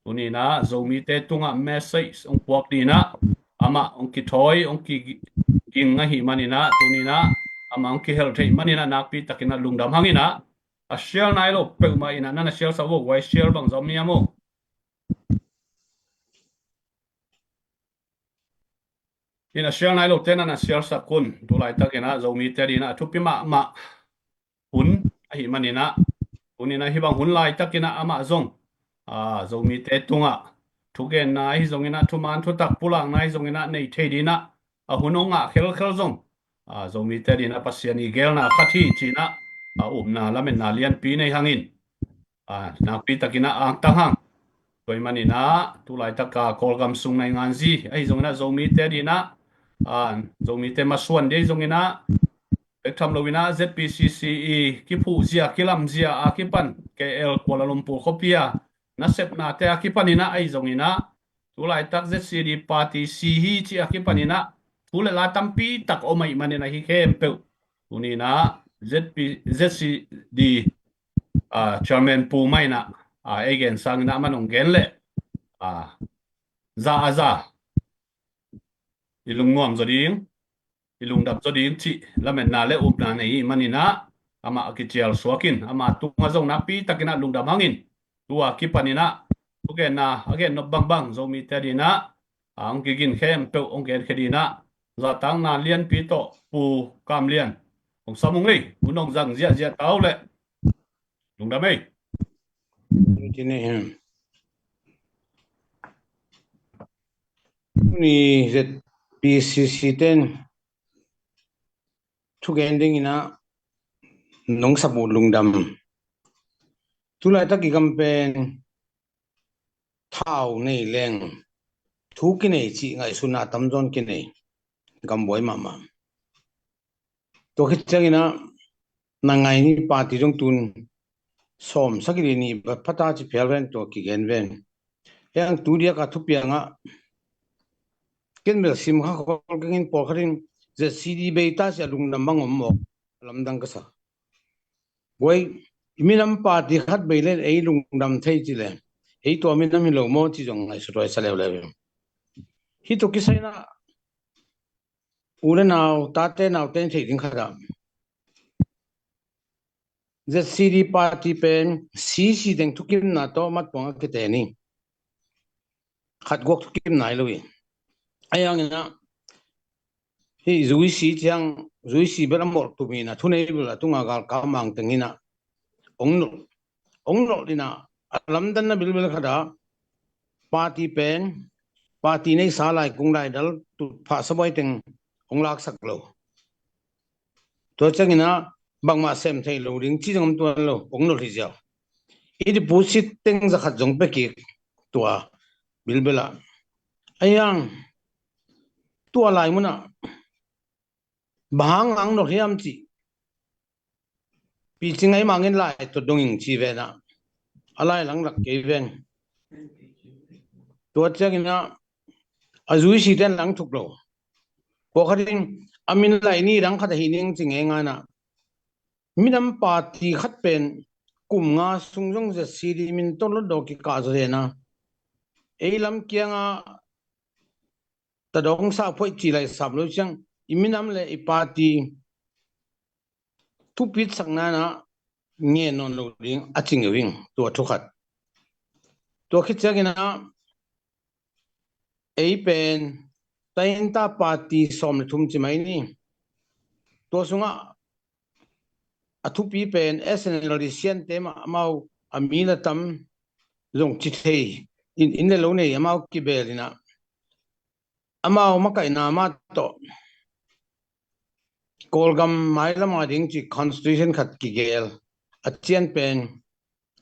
Tuni-in ah Zomite tungah message hong puak dingin ah amah hong kithawi, hong kiging ahih manin ah, tuni-in ah amah hong kihel theih manin ah nakpi takin ah lungdam hangin ah, a share nai lo peuhmah in ah na na share sak uh, guai, share bang zom hiam uh? In a share nai lote na na share sak un. Tu laitakin ah Zomite adingin ah a thupi mahmah hun ahih manin ah, hun in ah hih bang hun laitakin ah amah zong, a, Zomite tungah thugenna ahi zongin ah, thuman thutak pulakna ahi zongin ah nei thei dingin ah a hun hong ngah khelkhel zong, a, Zomite adingin ah Pasian i geelna khat hi ci-in ah, a, upna lametna lianpi nei hangin, a, nakpi takin ah angtang hang. Tua ahih manin ah tu laitaka Kawlgam sung nainganzi ahi zongin ah Zomite adingin ah, a, Zomite masuan ding ahi zongin ah, bek tham loin ah Z P C C i kiphuhzia, kilamzia a kipan, K L Kuala Lumpur khuapi a nasepnate a kipanin ah ahi zongin ah, tu laitak Z C D party si hi cih a kipanin ah thu le la tampi tak om ahih manin ah hih khempeuh tuni-in ah Z P, Z C D, a, chairman Pu Mai in ah, a, ei gen sangin ah aman hong gen leh, a, za a za i lungnuam zaw ding, i lungdam zaw ding cih lametna le upna nei ahih manin ah, amah a kicial suak in, ama tungah zong nakpi takin ah lungdam hangin, tua kipanin ah thugenna a gen nop bangbang Zomite adingin ah, a, hong kigin khempeuh hong genkhia dingin ah zahtakna lianpi tawh Pu Kam Lian hong sam ung ei. Hun hong zang ziahziah ta uh leh. Lungdam ei. Tuni Z P C C ten thugen dingin ah nong sam uh lungdam. Tu laitak i gam pen thau nei leng thu kinei cih ngaihsutna tamzaw in kinei, gam buai mahmah. Tua khit ciangin ah na ngai ni party zong tun sawm sagih le nih bang pha ta ci phial ven, tua kigen ven. Hih ang tu diak a thupiang ah ken bel sim kha khol keng in, pawlkhat in Z C D bei ta ci a lungdam bang om mawk, lamdang ka sa. Guai, i minam party khat bei le ei lungdam thei ci le, ei tua minam hi lo maw ci zong ngaihsut huai sa leuleu hi. Hih tawh kisai in ah u le nau, tate naute in theih ding khat ah Z C D party pen C C teng thukimna tawh matpuang a kiten hi. Khat guak thukim nai lo hi. Ahi hangin ah hih zuisi ciang, zuisi bel a mawlh tum in ah, thunei bel a tunga galkap mang teng in ah ong nolh, ong nolh in ah, a lamdanna bilbel khat ah party pen, party neisa lai kung laidal tutphah sabuai teng ong laksak lo. Tua ciangin ah bangmah sem thei lo ding ci zong om tuan lo, ong nolh hi ziau. I deposit teng za khat zong pia kik tua bilbel ah. Ahi hang tua lai mun ah bang hang ang nolh hiam cih picing ai mangin lai tawh dong ing ci ven ah, a lai lang lak kei ven. Tua ciangin ah a zuisi ten lang thuk lo. Pawlkhat in a min lai ni dang khat ahi ning ci ngeingai in ah, minam party khat pen kum nga sung zong Z C D min tawh lotdaw kikah zaw hen a, ei lam kiangah tadawng sahphoih ci lai sap lo ciang, i minam le i party thupit sakna in ah ngen nawn lo ding a ci ngeu ing, tua thu khat. Tua khit ciangin ah ei pen tainta party sawm le thum ci mai ni. Tua sungah a thupi pen S N L D siante mah, amau a mi la tam zong ci thei in, inn le lo nei amau kibel in ah, amau makaihna mah tawh Kawlgam mailam a ding ci constitution khat kigel, a cian pen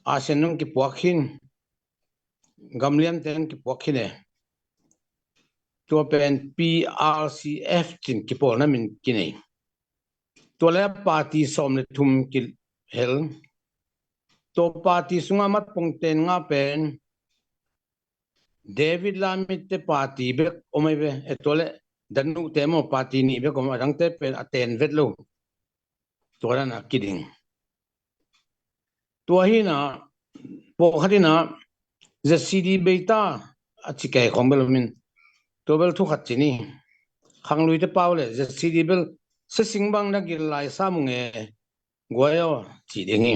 ASEAN nung kipuak khin, gamliamte nung kipuak khin e. Tua pen P R C F cin kipawlna min kinei. Tua le party sawm le thum kihel. Tua party sunga matpongten nga pen David Lamit te party bek om ai ve, e tua le Danute maw party nih bek om, a dangte pen a ten vet lo. Tua dan a kiding. Tua hi in ah, pawlkhat in ah, Z C D bei ta a ci kei khong bel om in. Tua bel thu khat ci ni. Khangluite pau le Z C D bel sising bang na gil lai sa mu nge guai aw ci ding hi.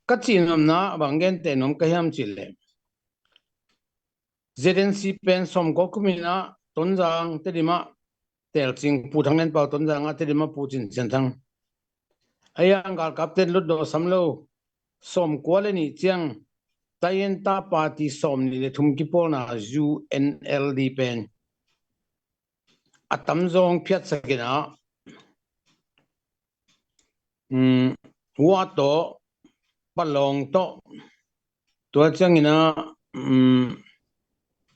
Ka cih nopna bang gente nuam ka hiam cih leh Z N C pen sawmkua kum in ah Tonzang Tedim ah telcing, Pu Thang Lian Pau Tonzang ah, Tedim ah Pu Cin Sian Thang. A yang galkapten lutdawh sam lo sawmkua le nih ciang Tayinta Party sawmnih le thum kipawlna U N L D pen a tamzaw hong phiatsak in ah, um, Wa tawh, Palawng tawh, tua ciangin ah, um,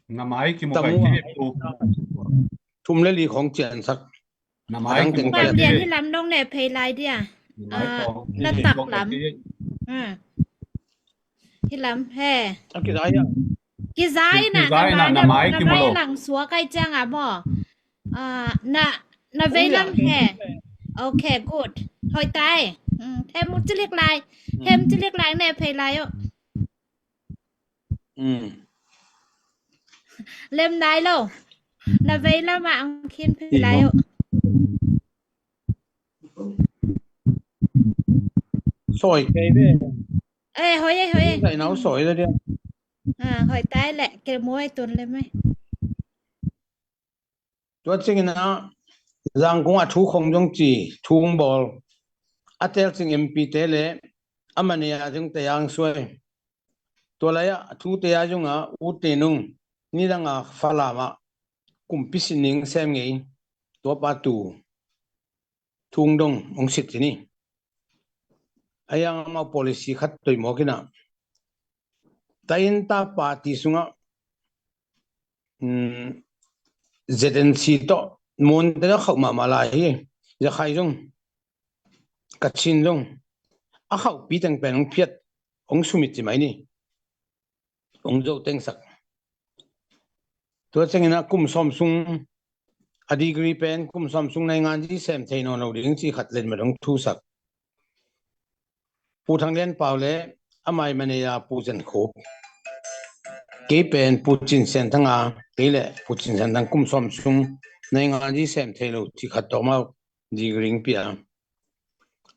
na mai kimu tam pai uh, thum le li khong ciansak. Na mai kimu pai. Hi lam dong ne phei lai dia. Na mai, ah, tawh na tak lam. Hmm. Hi lam he. A kizai a. Kizai na, kizai na, na mai, na mai kimu lo. Lang suak ai ciang a maw. Ah, na, na vei lam he. Okay, good. Hoih tai. Hmm, them cilik lai. Hmm. Them cilik lai ne phei lai uh. Hmm. Lem nai lo. Na vei lam ah ang khin phei lai uh. Soi kei ve. Eh, hoih e, hoih e. Zai nau soi le dia. Ah, hoih tai le, ke muai tun le mai. Tua ciangin ah, Zangkong ah thu khong zong ci, thu hong bawl. A telcing M P te le, a manager zong te ang suai. Tua lai ah, thu te a zong ah, U Te Nung, nidang a Falam ah, kumpi sining sem ngei, tua pa tu. Thu hong dong hong sit ci ni. A yang amau policy khat toimawk in ah. Tayinta Party sungah, um, Z N C tawh, Mon te a khauh mahmah lai hi. Zakhai zong, Kachin zong, a khauhpi teng pen hong phiat, hong sumit ci mai ni. Hong zo tengsak. Tua ciangin ah kum sawm sung, a degree pen kum sawm sung naingan zi sem thei nawn lo ding ci khat letmat hong thusak. Pu Thang Lian Pau le amai manager Pu Zen Khup. Kei pen Pu Cin Sian Thang a, kei le Pu Cin Sian Thang kum sawm sung naingan zi sem thei lo ci khat tawh amau degree pia.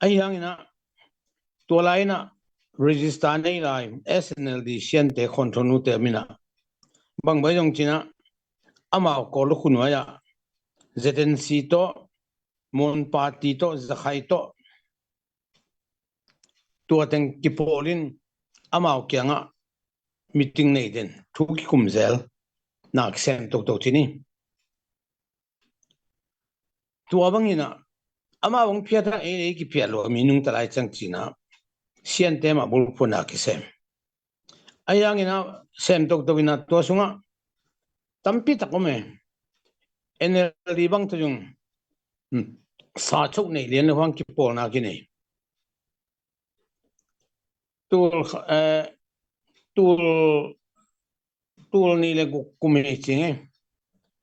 Ahi hangin ah, tua lai in ah register nei lai, S N L D Siante Khawnthonu te min ah. Bang bai zong cin ah, amau Kawl khua nuai ah, Z N C tawh, Mon Party tawh, Zakhai tawh, tua teng kipawl in amau kiangah meeting nei den, thu kikum zel, na kisem toto ci ni. Tua bangin ah, amau hong phiat a, ei, ei kiphiat lo, mi nungta lai ciang cin ah, Siante mah bulphuh na kisem. Ahi hangin ah, sem toktok in ah, tua sungah tampi tak om e. N L D bang tawh zong, hmm, sa chok nei lian lo hang kipawlna kinei. Tul, eh, tul, tul nih le guk kum hi cing e.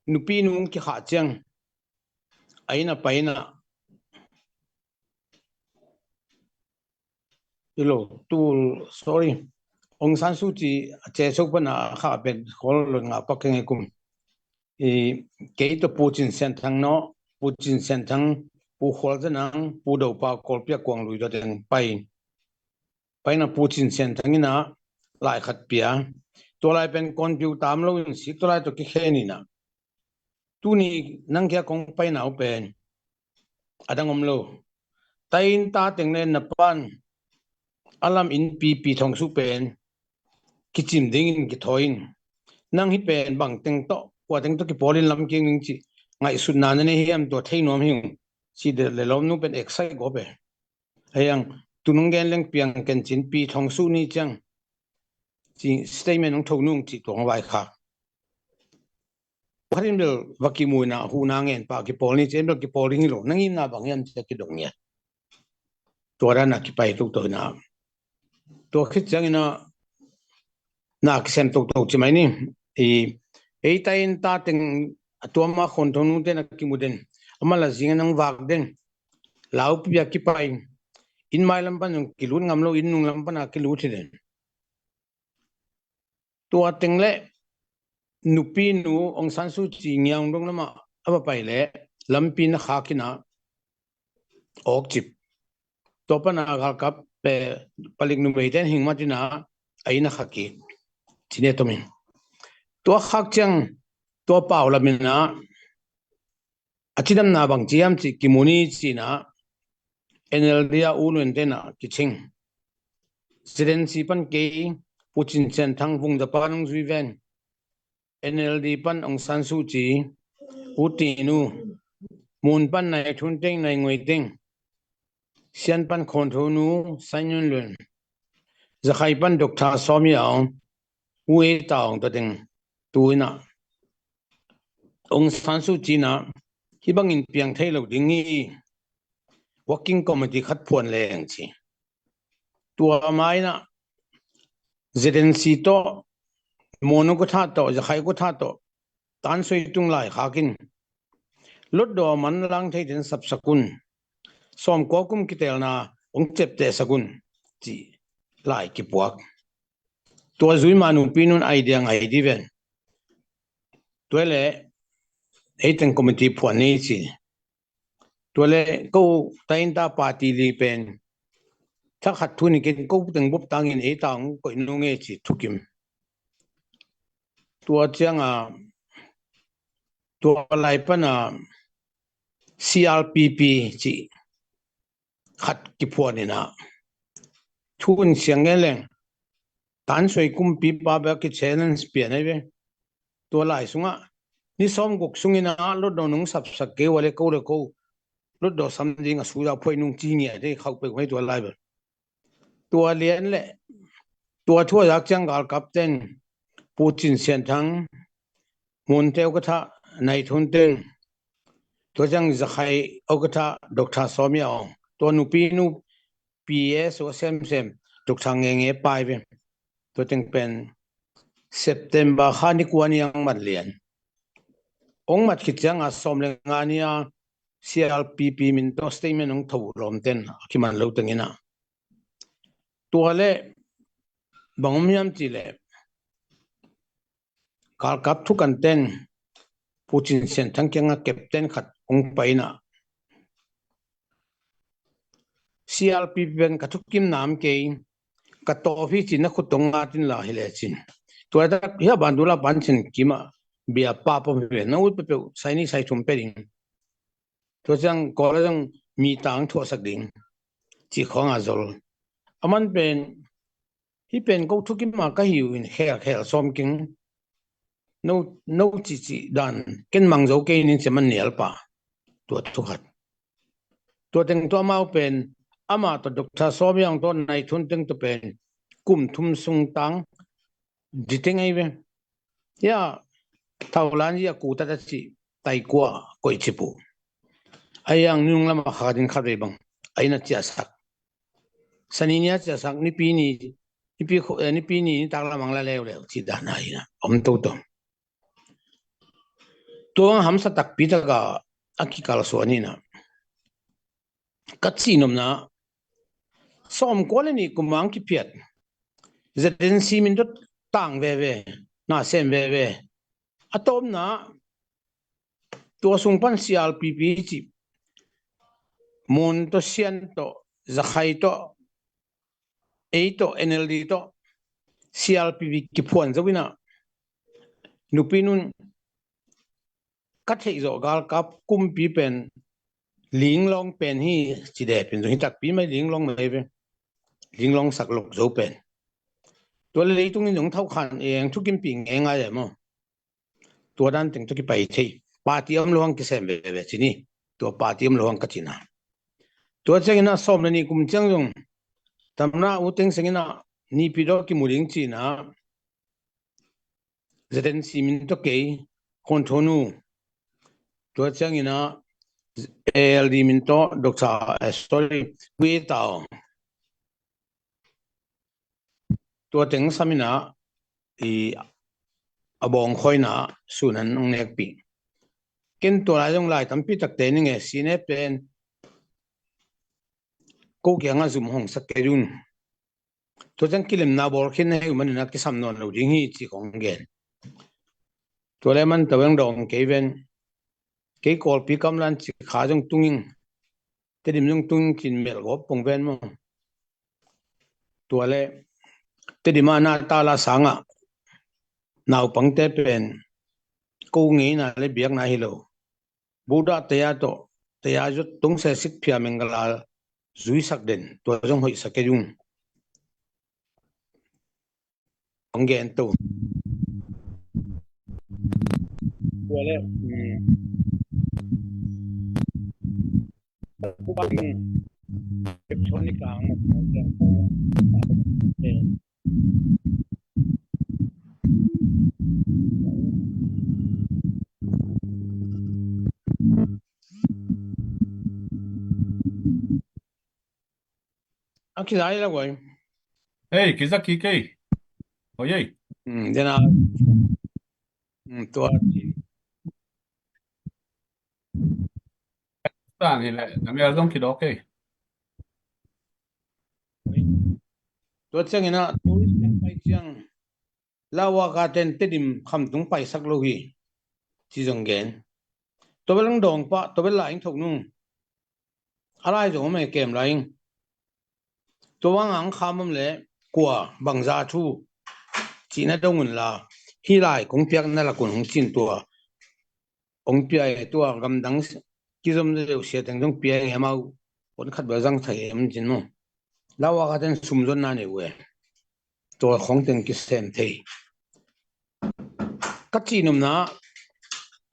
Nupi nung kikhah ciang, a inn a pai in ah, hi lo, tul, sorry, Aung San Suu Kyi a ceh so pan a khah pen khawl lo, nga pak keng e kum. I, kei tawh Pu Cin Sian Thang nawh, Pu Cin Sian Thang, Pu Khual Za Nang, Pu Do Pau, Kawlpi a kuang lui tawh teng pai. Pai in ah Pu Cin Sian Thang in ah lai khat pia. Tua lai pen computer om lo in sik, tua lai tawh kikhen in ah, tuni nang kia kong paina uh pen a dang om lo. Tayinta teng le na pan a lam in pipi thong suh pen kicim dingin kithawi in. Nang hih pen bang teng tawh, kua teng tawh kipawl in lam kiang ding cih ngaihsutna na nei hiam, tua thei nuam hi ung. Ci de le lawmnu pen excite gawp e. Ahi hang, tu nong gen leng piang ken cin, pi thong suh ni ciang, ci statement hong tho nung cih tua hong vaikhak. Khat in bel va kimu in ah, huhna ngen pah kipawl ni ci, en bel kipawl ding hi lo, na ngimna bang hiam ci a kidong ngiat. Tua dan a kipai toktok in ah, tua khit ciangin ah, na kisem toktok ci mai ni. I, ei Tayinta teng a tuam a Khawnthonu te na kimu den, a man la zing a nang vak den. Laupi a kipai, inn mai lam pan zong kilut ngam lo, inn nung lam pan a kilut hi den. Tua teng le nupinu Aung San Suu Kyi Ngiang dong lamah a va pai le lampi na khak in a awkcip. Tua pana galkap pe palik numei ten hing mat in a a inn a khak hi. Cine tomin tua khak ciang tua pau lamin a a cidamna bang ciam ci kimu ni cina N L D a u nuan tena kicing. Z N C pan kei Pu Cin Sian Thang Vung Japan hong zui ven. N L D pan Aung San Suu Kyi, U Tin U, Mun pan Nai Thun Teng, Nai Ngoi Teng, Sian pan Khon Tho Nu, San Yun Lun, Zakhai pan Doctor Sawm Yaw, U E Taung ta teng tu ina Aung San Suu Kyi na hi bangin piang thei lo ding hi, working committee khat phuan leng ci. Tua maina Z N C tawh, Mon ukatha tawh, Zakhai ukatha tawh, Tan Soi Tung lai khakin lotdaw man lang thei den sapsakun, sawmkua kum kitelna ong cepteh sakun ci lai kipuak. Tua zui ma nupinun idea ngai di ven. Tua le eiteng committee phuan ni ci. Tua le ko ta in ta party li pen thakhat thu ni ken ko teng bup tangin ei ta ong koih nu nge ci thukim. Tua cianga tua lai pana C R P P ci khat kiphuan ina thu in siang nge leng Tan Soi kumpipa bek ki challenge pian ai ve. Tua lai sunga ni sawm guk sungina lotdaw nung sapsak kei wale ko le ko lotdaw sam ding a suya phuai nung ci ngia dei khau pek mai tua lai bel. Tua lian le tua thua yak ciang galkap ten Pu Cin Sian Thang, Mun te ukatha Nai Thun Teng, tua ciang Zakhai ukatha Doctor Sawm Yaw, tua nupinu P S o semsem Doctor Nge Nge pai ve. Tua teng pen September kha ni kua ni ang mat lian. Ong mat khit cianga sawm le nga ni a C R P P min tawh statement ong tho lawm ten a kiman lo tengina. Tua le bang om hiam ci le galkap thukan ten Pu Cin Sian Thang kianga captain khat ong paina C R P P pen ka thukim nam kei ka tawp hi cin na khut tong ngatin la hi le cin. Tua tak hia ban dula ban cin kima bia pa pom hi ve na ut pepeu sai ni sai thum pe ding. Tua ciang kawla ciang mi tang thuahsak ding ci khawng a zol. A man pen hi pen ko thukim a ka hiu in khel khel sawm king no no ci ci dan ken mang zo kei nin ci man nial pa. Tua thukhat tua teng tua mau pen ama to Doctor Sawm Yaw to Nai Thun Teng to pen kum thum sung tang di teng ai ve. Ya thau lan ya ku ta ta ci tai kua koi ci pu. Ai yang nung lama kha din khat ve bang ai na cia sak. Sani nia cia sak nipi ni nipi kho nipi ni ni tak lamang la leu leu ci dan ai na om to to. Tua hamsa takpi taka a kikal suan ina ka ci nomna sawm kua le ni kumang kiphiat Z N C min dot tang veve na sem veve a tawmna tua sung pan C R P P ci Mon to Sian to Zakhai to ei to N L D to C R P P kiphuan zo ina nupinun ka theih zawh galkap kumpi pen linglawng pen hi ci depin zong hi takpi mai linglawng mai ve. Linglawng sak lok zo pen tua le leitungin zong thau khan eng thukim pi nge ngai e maw? Tua dan teng tua kipai thei. Party om lo hang kisem veve cini. Tua party om lo hang ka cina. Tua ciangina sawm le ni kum ciang zong tamna u teng sengina nipi daw kimu ding cina Z N C min to kei Khon Tho Nu. Tua ciangina A L D min to Doctor eh, sorry Pu E Taung. Tua teng samina i a bawng khoina sunan ang nekpi. Ken tua lai zong lai tampi takte ni nge sine pen ko kianga zum hong sak kei dun. Tua ciang kilemna bawl khin na hi uh manin a kisam nawn lo ding hi ci kong gen. Tua le man to beng dawng kei ven. Kei Kawlpi kamlan ci kha zong tunging, Tedim zong tunging cin melh gawp pong ven maw. Tua le Tedim a na tala sangah naupangte pen ko ngeina le biakna hi lo. Buddha teya tawh teya zot tungse sik phia menggalal zuisak den, tua zong hoihsak kei ung. Hong gen to. Tua le, mm, a kizai la guai. Ei, kizak kik ei. Oi ei. Hmm, dena. Hmm, tua ci. Tan hi le, na mel zong kidawk ei. Tua ciangin a tourist ten pai ciang, Lawaka ten Tedim khamtung paisak lo hi ci zong gen. Tua bel ang dawng pah, tua bel lai ang thok nung. A lai zong om e kem lai ing. Tua bang ang kham om le kua bangza thu cihna dong un la, hi lai kong piakna lak un hong cin tua. Hong pia e tua gamdang kizom deuh sia teng zong pia e amau. Pon khat bel zang thai em cin maw. Lawaka ten sum zonna nei uh e. Tua khong teng kisem thei. Ka cihnopna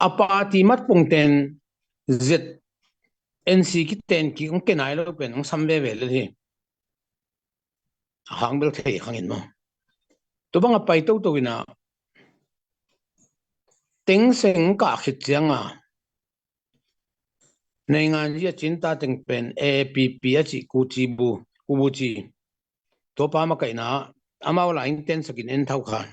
a party matpong ten Z N C kiten kik hong kenai lo pen hong sam veve lel hi. A hang bel thei khangin maw. Tua bang a pai toto ina teng seng kah khit cianga Naingan zia cinta teng pen A P P a cih kuci bu, kubuci. Tua pa makaihna amau la in tensakin en thau khan.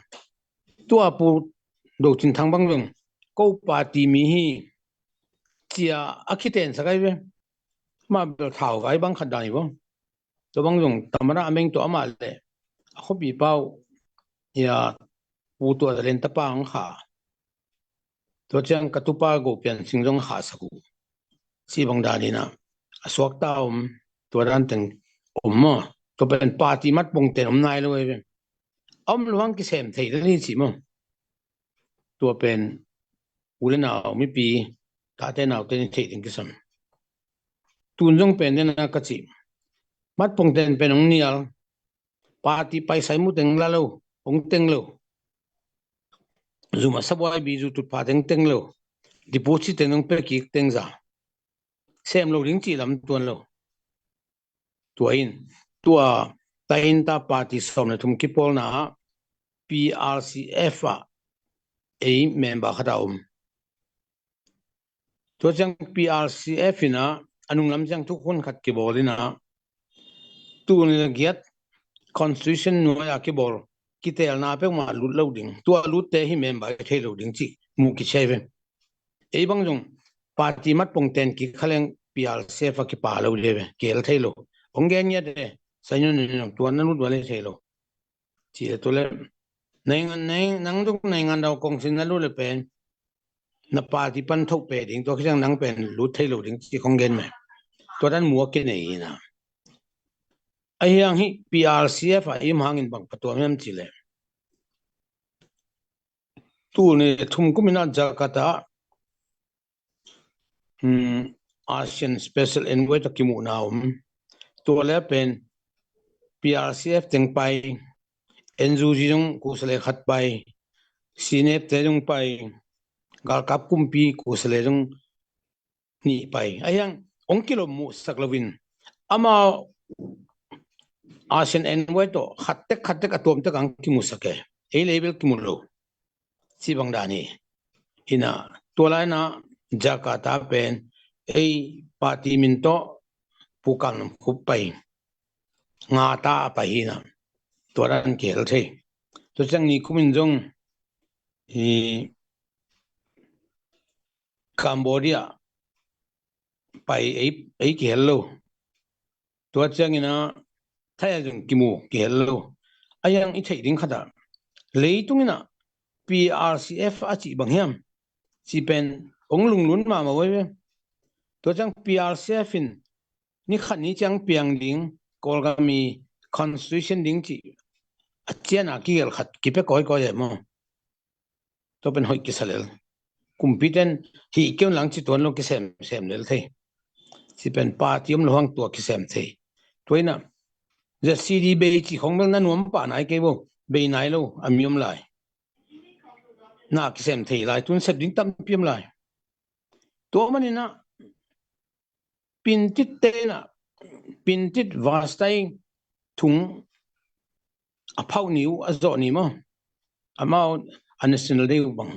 Tua pu do cin thang bang zong ko party mi hi cia a khitensak ai ve. Ma bel thau vai bang khat dan hi bo. Tua bang zong tamana a meng tua amah le a khuapi pau ia pu tua len tapa ang kha. Tua ciang ka tupa Go Pian Sing zong hahsak uh. Cih bang dan inah a suakta om, tua dan teng om maw. Tua pen party matpong ten om nai lo ei ve. A om luang kisem thei le ni cih maw. Tua pen u le nau mipi tate naute ni thei ding kisam. Tun zong pen dena ka cih matpong ten pen hong nial. Party paisai mu teng la lo, hong teng lo. Zuma sabuai bi zu tutpha teng teng lo. Dipuchi teng hong pekik teng za. Sem lo ding cih lam tuan lo. Tua in, tua tainta party sawm le thum kipawlna ah P R C F ah ei member khat a om. Tua ciang P R C F inah a nunglam ciang thukhun khat kibawl inah tuni le giat constitution nuai a kibawl kitelna peuhmah lut lo ding, tua lutte hi member thei lo ding cih muh kichia ve. Ei bang zong party matpong ten kikhaleng P R C F a kipa lo ding ve, kel thei lo. Hong gen ngiat e, sainun in tua na lut vale thei lo. Ci le tu le naingan, nang zong naingan dau kongsin na lut le pen na party pan thoh pe ding, tua khisiang nang pen lut thei lo ding ci kong gen me. Tua dan mua kinei ina. Ahiang hi P R C F a im hangin bang patuam hiam ci le. Tuni thum kum ina Jakarta ASEAN Special Envoy tawh kimuhna om. Tua le pen P R C F teng pai, N U G zong kuhsa le khat pai, C N F te zong pai, galkap kumpi kuhsa le zong nih pai. Ahiang hong kilom muhsak loin ama ASEAN Envoy tawh khattek khattek a tuamtek ang kimuhsak e. Ei level kimu lo. Cih bang dan hi. Ina tua lai ina Jakarta pen ei party min tawh Pu Kam Lam Khup pai. Nga ta a pai hi ina tua dan kihel thei. Tua ciang ni kumin zong i Cambodia pai ei, ei kihel lo. Tua ciang ina Thai a zong kimu kihel lo. A yang i theih ding khat ah leitung in ah P R C F a cih bang hiam cih pen hong lunglun mahmah uh hi ve. Tua ciang P R C F in ni khat ni ciang piang ding, Kawlgam i constitution ding cih a cian a kigelh khat kipia kawikawi e maw. Tua pen hoih kisa lel. Kumpite'n hih kei un lang ci tuan lo, kisemsem lel thei. Ci pen party om lo hang tua kisem thei. Tua in ah Z C D bei ci khong bel na nuam pah nai kei bo, bei nai lo a mi om lai. Na kisem thei lai, tun sep ding tampi om lai. Tua manin ah pintit te in ah, pintit vastai thung a phauh ni uh a zawh ni maw. Amau a National Day uh bang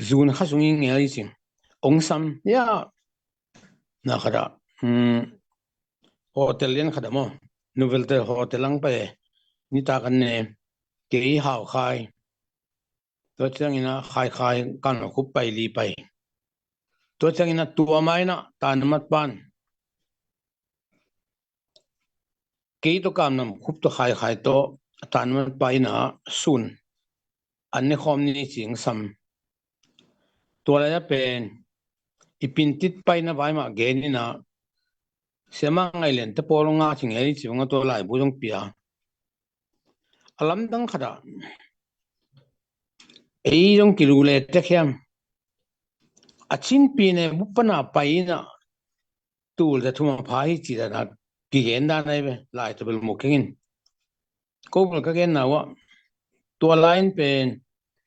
June kha sung i ngel i cing. Ong sam ya na khat ah, um, hotel lian khat ah maw, Novotel hotel ang pai, nitak an ne, kei Hau Khai, tua ciangin ah Khai Khai kan lo khup pai li pai. Tua ciangin ah tua mai in ah Tanamat pan kei tawh Kamnam khup tawh Khai Khai tawh a Tanamat pa in ah sun an ne khawm ni cing sam. Tua lai a pen i pintit paina vai mah gen in ah Siama Ngaih Lian te pawl nga ci ngei ci bang a tua laibu zong pia. A lamdang khat ah ei zong kilu le tek hiam, a Chin Pyine bup pana pai in ah tul za thum a pha hi ci dan a kigen dan ahi ve, lai tawh bel mu keng in. Ko bel ka genna uh ah tua lai in pen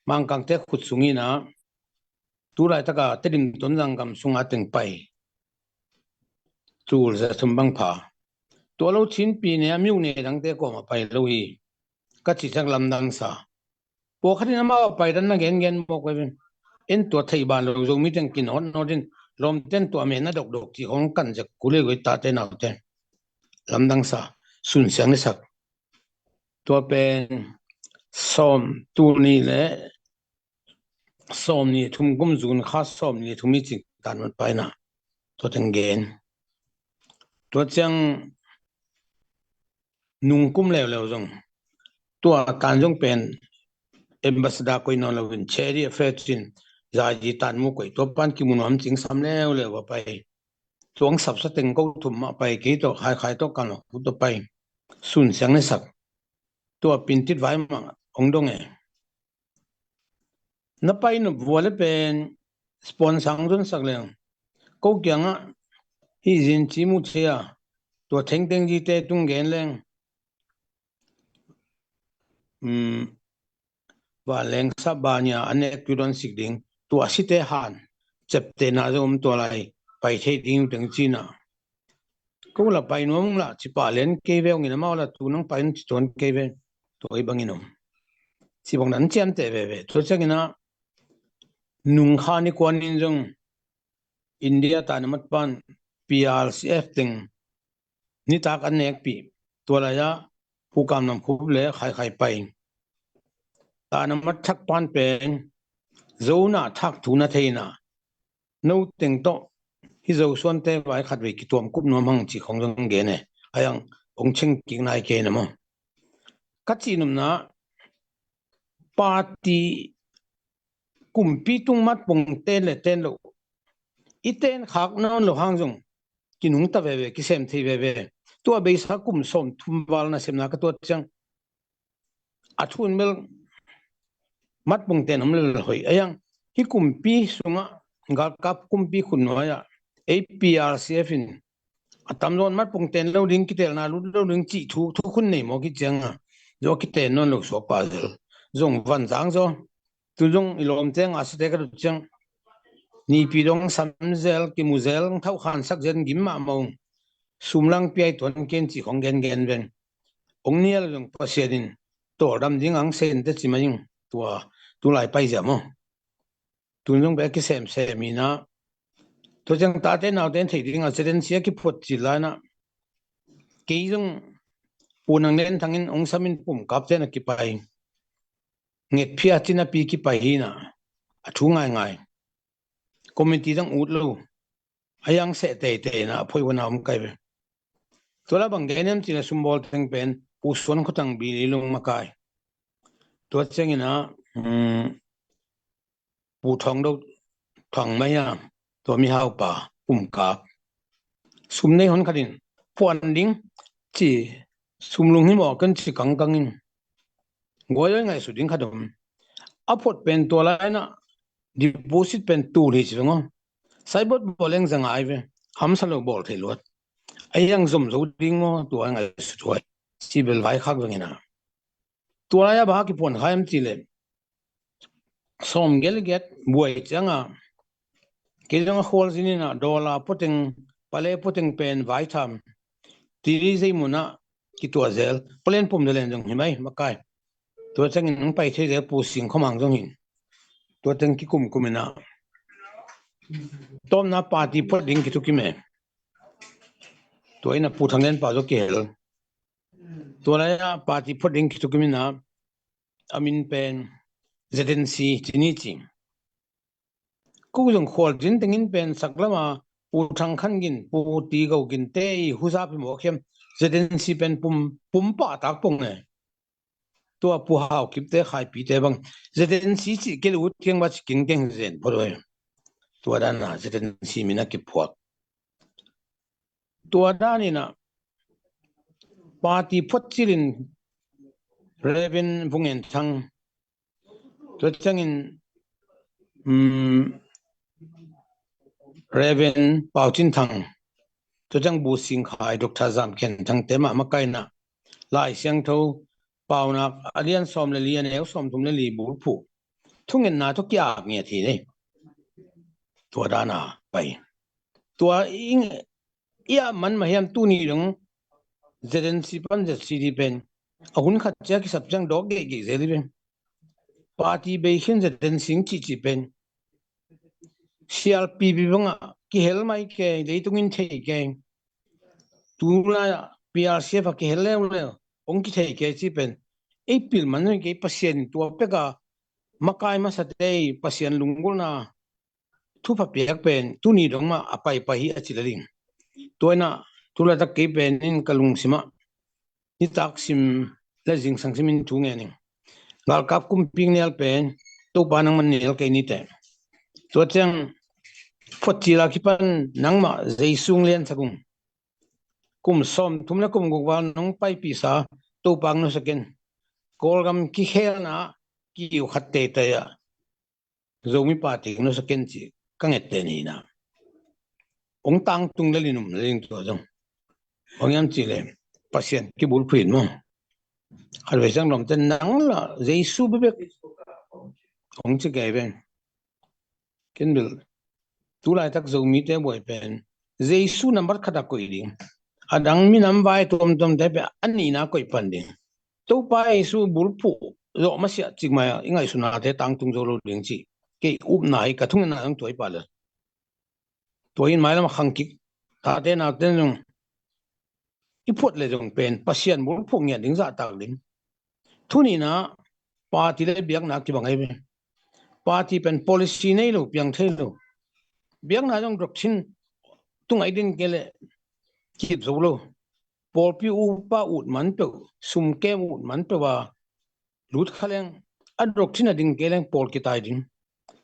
Mangkangte khut sung in ah tu laitak a Tedim Tonzang gam sung a teng pai tul za thum bang pha. Tua lo Chin Pyine a mi uh ne dangte kawm a pai lo hi ka ci ciang lamdang sa. Pawlkhat in amau a pai dan na gengen mawk ve. En tua thei ban lo Zomi teng kinawtnawt in lawmten tua mena dokdok ci khong kan zek kul e goi tate naute. Lamdang sa, sun siang ni sak. Tua pen sawm, tul nih le sawm nih thum kum June kha sawm nih thum i cing Tanamat pa in ah tua teng gen. Tua ciang nung kum leuleu zong tua tan zong pen ambassador koih nawn lo in charity affair cin zazi tan mu koih, tua pan kimu nuam cing sam leuleu a pai. Tuang sapsa teng ko thum mah pai, kei tawh Khai Khai tawh kan lo khup tawh pai. Sun siang ni sak. Tua pintit vai mah hong dong e. Na pai nop vua le pen sponsor hong zon sak leng ko kiangah hih zin ci mu thei a, tua thengteng zite tung gen leng, um, vanleng sap bania a nek tu don sik ding, tua site han cepte na zo om tua lai pai thei ding teng cina. Ko la pai nuam la ci pah lian kei ve ong in amau la tu nang pai ci tuan kei ve, tua i bangin om. Ci bang dan ciamteh veve. Tua ciangin ah nung kha ni kuan in zong India tanamat pan P R C F teng nitak an nekpih, tua lai-ah Pu Kam Nam Khup le Khai Khai pai. Tanamat thak pan pen zona thak thu na theina no teng tawh hi Zo suante vai khat vei kituam kup nuam hang ci khong zong gen e. Ai ang ong cheng kik nai kei na maw? Ka cih nopna party kumpi tung mat pong ten le ten lo, i ten khak nawn lo hang zong kinungta veve, kisem thei veve. Tua beisa kum sawm thum val na semna ka tuat ciang a thun bel mat pong ten om lel hoih. Ai ang hi kumpi sungah galkap kumpi khun nuai-ah A P R C F in a tamzawn mat pong ten lo ding, kitelna lut lo ding cih thu, thu khun nei maw ki cianga zo kiten nawn lo suak pah zel. Zong van zang zo. Tu zong i lawmte nga site ka dut ciang nipi dong sam zel, kimu zel, thauh khan sak zel gim mahmah ung. Sum lang piai tuan ken cih khong gen gen ven. Ong nial zong Pasian in tawldam ding ang sen te ci mai ung. Tua tu lai pai zia maw? Tun zong bek kisemsem ina. Tua ciang tate naute in thei ding a seten sia kiphot ci laina. Kei zong Pu Nang Len Thang in ong samin pum kapte na kipai. Nget phia cina pi kipai hina. A thu ngaingai. Committee zong ut lo. A yang seh teitei na a phoi wana om kai ve. Tua la bang gen hiam cih leh sumbawl teng pen Pu Suan Khua Thang Bili Lung makai. Tua ciangin ah, um, Pu Thawng Do Thang Mai a, tua mihaupa pumkap. Sum nei hon khat in phuan ding ci, sum lunghimawh ken ci kangkang in guai-awi ngaihsut ding khat om. A phuat pen tua lai-in ah deposit pen tul hi ci veng aw. Saibot bawl leng za ngai ve. Hamsa lo bawl thei luat. A hiang zom zo ding maw, tua ngaihsut huai. Ci bel vaikhak veng in ah. Tua lai-a bang a kiphuan kha hiam cih leh sawm gelget buai ciang a, kei zong a khualzin in ah dollar pua teng, pale pua teng pen vaitham, tili zei mun ah kituah zel, palen pum zalen zong hi mai makai. Tua ciangin hong pai thei zel Pu Sing Khua Mang zong hi in. Tua teng kikumkum in ah tawpna party phuat ding kithukim e. Tua in ah Pu Thang Lian Pau zong kihel. Tua lai-a party phuat ding kithukim in ah, a min pen Z N C ci ni ci. Ko zong khualzin tengin pen sak lam a Pu Thang Khan Gin, Pu Ti Go Gin te i huzap hi mawk hiam, Z N C pen pum, pum pah tak pong e. Tua Pu Hau Kip te, Khai Pi te bang Z N C cih kei leh ut kiang va ci kingkeng zen phot uh e. Tua dan a Z N C min a kiphuak. Tua dan in ah party phuat cil in Reverend Vung En Thang, tua ciangin, um, Reverend Pau Cin Thang, tua ciang Bu Sing Khai, Doctor Zam Khen Thang te mah makai in ah Lai Siangtho Paunak a lian sawm le li, a neu sawm thum le li bulphuh thungetna tawh ki-ap ngiat hi lei. Tua dan a pai. Tua i, i ap man mah hiam, tuni dong Z N C pan Z C D pen a hun khat ciang kisap ciang dawk geihgeih zel hi pen. Party bei khin Z N C cihcih pen C R P P bangah kihel mai kei, leitung in thei kei. Tulai ah P R C F ah kihel leuleu, hong kithei kei cih pen ei pil man zong kei. Pasian in tua pek a makai masate i Pasian lunggulhna thupha piak pen tuni dong mah a paipai hi a ci le ding. Tua in ah tu laitak kei pen in ka lungsim ah nitak sim le zingsang sim in thu ngen ing. Galkap kumpi nel pen Topa nangman nel kei ni teh. Tua ciang phuat cil a kipan nangmah Jesu hong liansak ung. Kum sawm thum le kum guk val nong paipihsa Topa hong nusia ken. Kawlgam kikhelna kiu khat teitei ah Zomi party hong nusia ken cih ka nget teh ni na. Hong tangtung lel in um lel ing tua zong. Bang hiam cih leh Pasian kibulphuh in maw. Khatvei ciang lawmte nang lah Jesu bekbek hong ci kei ven. Ken bel tu laitak Zomite buai pen Jesu nambat khat a koih ding. A dang minam vai tuamtuamte pen a nihna koih pan ding. Topa Jesu bulphuh zawh masiah cikmai ah i ngaihsutnate tangtung zo lo ding cih kei upna hi, ka thungetna zong tua hi pah lel. Tua hi in mailam a khangkik tate naute zong i phuat le zong pen Pasian bulphuh ngiat ding zahtak ding. Thu nihna, party le biakna kibang ahi ve. Party pen policy nei lo, piang thei lo. Biakna zong doctrine tungah i din kei leh kip zo lo. Pawlpi upa ut man peuh, sumkem ut man peuh a lut kha leng, a doctrine a ding kei leng pawl kitai ding.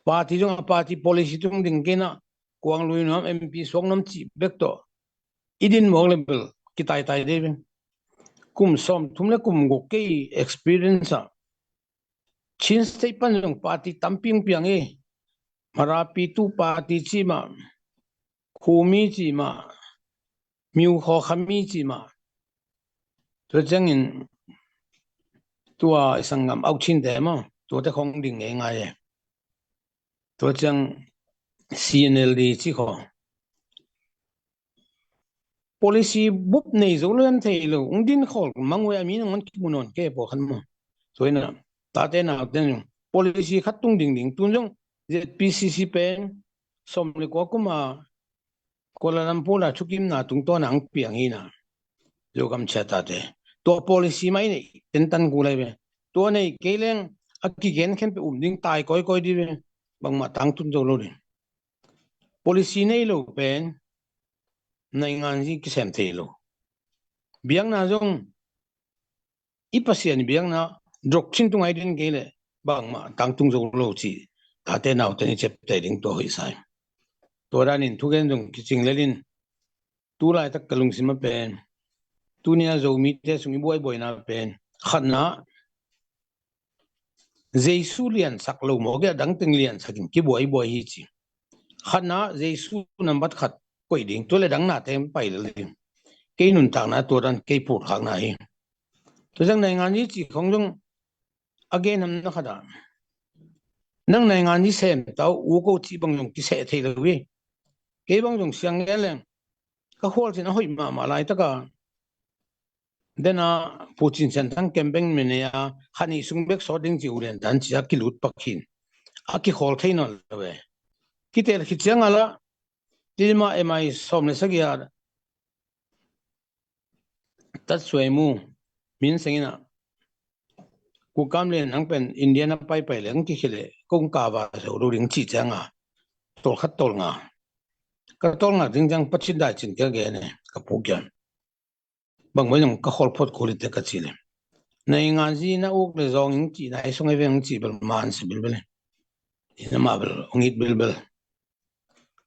Party zong a party policy tung ding kei na, kuang lui nuam, M P suak nuam cih bek tawh i din mawk le bel kitaitai dei ve. Kum sawm thum le kum guk kei experience ah Chin State pan zong party tampi hong piang hi. Marapi tu party cih mah, Khumi cih mah, Miu Khaw Khami cih mah. Tua ciangin tua i sanggam Au Chin te maw, tuate khong ding ngeingai e. Tua ciang C N L D cih khaw policy bup nei zo lo, an thei lo, hong din khawl mang uh a, mi nang man kimu nawn kei pawlkhat maw. Tua hi na, tate naute zong policy khat tung dingding, tun zong Z P C C pen sawm le kua kum a Kuala Lumpur a thukimna tungtawn a hong piang hi na. Zogam chia tate tua policy mah i neih tentan kul lai ve. Tua nei kei leng a kigen khempeuh um ding tai kawikawi dih ve. Bangmah tangtun zo lo ding. Policy nei lo pen naingan zing kisem thei lo. Biakna zong i Pasian biakna doctrine tungah i din kei leh bangmah tangtung zo lo cih tate naute ni ciapteh ding tua hoih sa hi. Tua danin thugen zong kicing lelin tu laitak ka lungsim a pen, tuni a Zomite sung i buaibuaina pen, khatna Jesu liansak lo mawk a dangteng liansakin kibuaibuai hi ci. Khatna Jesu nambat khat koih ding, tua le dang nate pai lel ding. Kei nuntakna tua dan kei purkhakna hi. Tua zang naingan i ci khong zong a gen hamna khat ah, nang naingan i sem tau u ko cih bang zong kiseh thei lo hi. Kei bang zong siang ngen leng ka khualzin a hoih mahmah laitaka dena Pu Cin Sian Thang campaign manager khat nih sung bek sawt ding ci u lian tan ci a kilut pak hin a kikhawl thei nawn lo ve. Kitel khit ciang a la Tima M I sawm le sagih a Tatsuai Mu min sengin a kukam lian nang pen India na paipai leng kikhile kong kava zo lo ding ci cianga tolkhat tolnga ka tolnga ding ciang Pachin dai cin ka gene ka pukian. Bang bai nang ka khol phot kuli te ka ci le. Naingan zi na uk le zong ing ci na ai song ai veng ci bel man si bilbil. Ina ma bel ong it bilbil.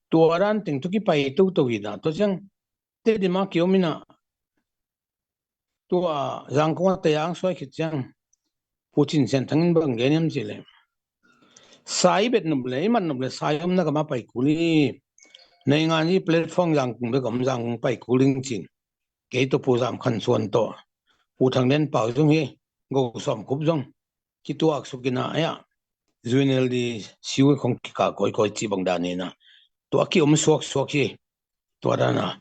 Tua dan teng tu ki pai tu tu ina to ciang te di ma kiom ina. Tua zang kong a te ang suai khit ciang Pu Cin Sian Thang in bang geniam ci le. Sai bet nup le, i mat nup le, sai om na ka ma pai kuli. Naingan i platform zang kung bek om zang kung pai kuling cin. Kei to Pu Zam Khan Suan to. Pu Thang Den Pau zong hi, go som kup zong. Kituak sukina aya. Zuinel di siu kong kika koi koi ci bang dan ina. Tua ki om suak suak hi. Tua dana.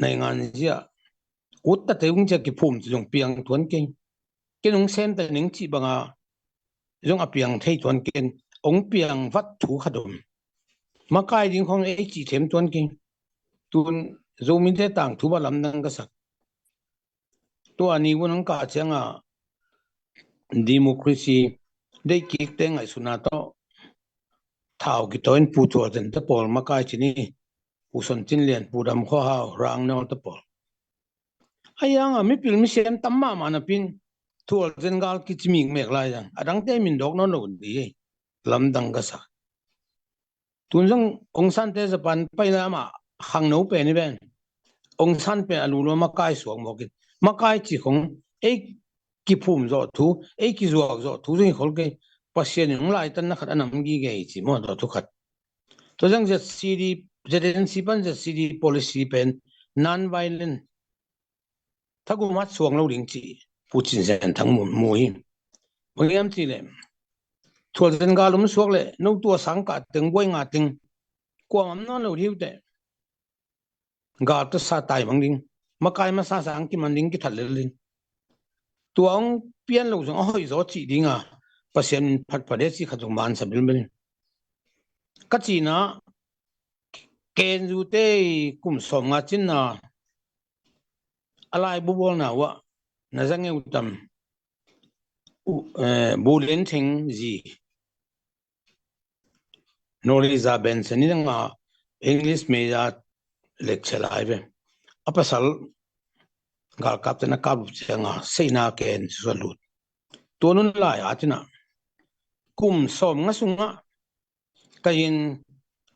Naingan zia. Utta te ung cia kiphum ci zong piang tuan keng. Ken ung sem ta ning ci banga zong a piang thei tuan ken. Ong piang vat thu khat om. Makai ding khong ei ci them tuan keng. Tun Zomite tang thu ba lamdang ka sak. Tua ni gun ang ka cianga democracy dei kik te ngaihsutna to. Thau kitoin Pu Thual Zen te pawl makai ci ni. Pu Son Cin Lian, Pu Dam Khua Hau, Rang Nol te pawl. A yang a mipil misiam tam mahmah na pin Thual Zen gal kici mikmek lai zang. A dangte min dawk nawn lo di hi. Lamdang ka sak. Tun zong Aung San te Japan paina ama khang no pen i ben. Aung San pen a lulua makai suak mawkin. Makai ci khong ei kiphum zawh thu, ei kizuak zawh thu zong hi khol kei. Pasian in hong laitan na khat a nam gige hi ci maw zawh thu khat. Tua zang Z C D, Z N C pan Z C D policy pen non-violent thagum hat suang lo ding ci Pu Cin Sian Thang mu, mu hi. Bang hiam ci le. Thual Zen gal um suak le, no tua sang ka teng, buai nga teng. Kuam am nawn lo diu te. Gal ta sa tai mang ding. Makai masa sa ang kiman ding kithat lel ding. Tua ong pian lo zong a hoih zaw ci dinga. Pasian in phat phat e ci khat zong man sa bilbil. Ka cina ken zu te kum sawm nga cinna a lai bubawlna uah na zangeu tam. Bulin thing zi Noriza Benson in nga English media lecture lai ve. A pasal galkap tena kap cianga seina ken sualut. Tua nun lai a tina kum sawm nga sunga ka in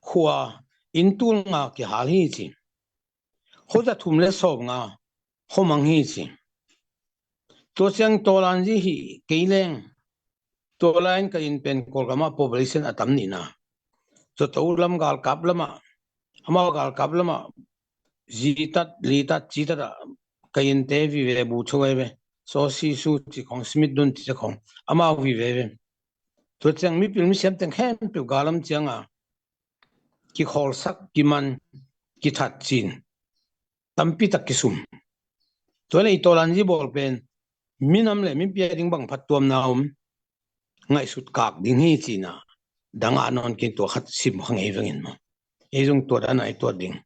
khua in tul nga kihal hi ci. Khuza thum le sawm nga khomang hi ci. Tua ciang tawlan zi hi kei leng. Tawlan ka in pen Kawlgama population a tam nina. Tua to lam galkap lama. Ama galkap lama. Zi tat, li tat, ci tat a ka in te vive bu chawai ve. So si su ci khong, smit dun ci khong. Ama vive ve. Tua ciang mipil misiam teng khempeuh galam cianga kikhawlsak, kiman, kithat cin tampi tak kisum. Tua le i tawlan zi bawl pen minam le mipia ding bang phattuamna om ngaihsut kak ding hi cina danga nawn kin tua khat sim khang ei vengin maw. Ei zong tua dana i tuat ding.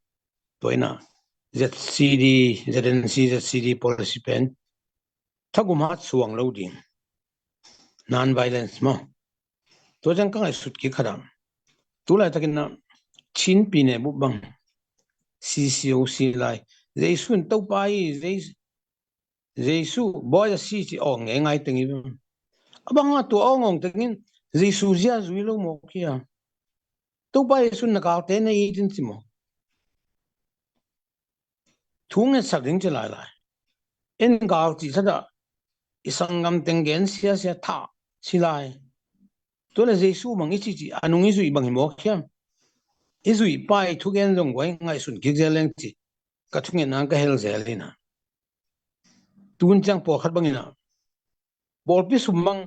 Tua ina Z C D, Z N C, Z C D policy pen thagum hat suang lo ding. Non-violence maw. Tua ciang ka ngaihsut kik khat ah. Tulai takin na Chin pi ne bup bang C C O C lai. Jesu in Topa hi, Jesu Jesu bawi a si ci awng ngeingai teng hi. A bang a tua awng awng tengin Jesu zia zui lo mawk hi a. Topa Jesu na galte na it in ci maw? Thu ngetsak ding ci lailai. En gal cih thadah i sanggam teng gen siasia thah ci lai. Tua le Jesu bang i cih cih a nung i zuih bang hi mawk hiam? I zuih pa i thugen zong guai ngaihsun kik zel leng ci ka thungetna ka hel zel hi na. Tun ciang pawlkhat bangin a pawlpi sum bang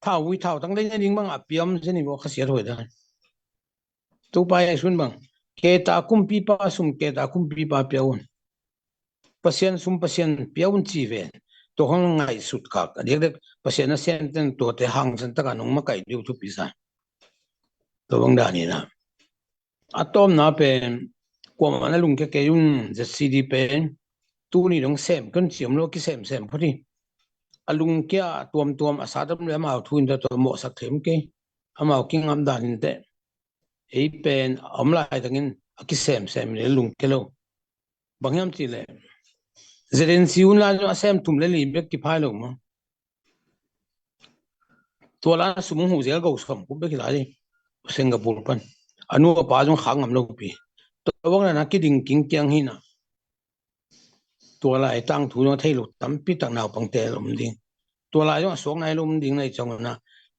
thau vui thau tang dei na ding bang a piam zen hi maw kha siat huai dan. Topa Jesu in bang keta kumpipa sum keta kumpipa pia un. Pasian sum Pasian pia un ci ven. Tua khong ngaihsut kak a diakdiak Pasian a sian ten tuate hangsan taka nong makaih diu thupi sa. Tua bang dan hi na. A tawmna pen kuamah na lungkia kei un. Z C D pen tuni dong sem ken ciam lo kisemsem phot hi. A lungkia tuamtuam a sat om le amau thu in tua mawhsak thei om kei. Amau kingam dan in teh ei pen a om laitakin a kisemsem le lungkia lo. Bang hiam cih leh Z N C hun lai zong a sem thum le li bek kiphai lo maw? Tua lai sum hong huh zel go sawm kup bek hi lai ding. Singapore pan a nu a pa zong khak ngam lo pi. Tua bang na kiding king kiang hi na. Tua lai tangthu zong a thei lo tampi tak naupangte a om ding. Tua lai zong a suak nai lo om ding na i cong na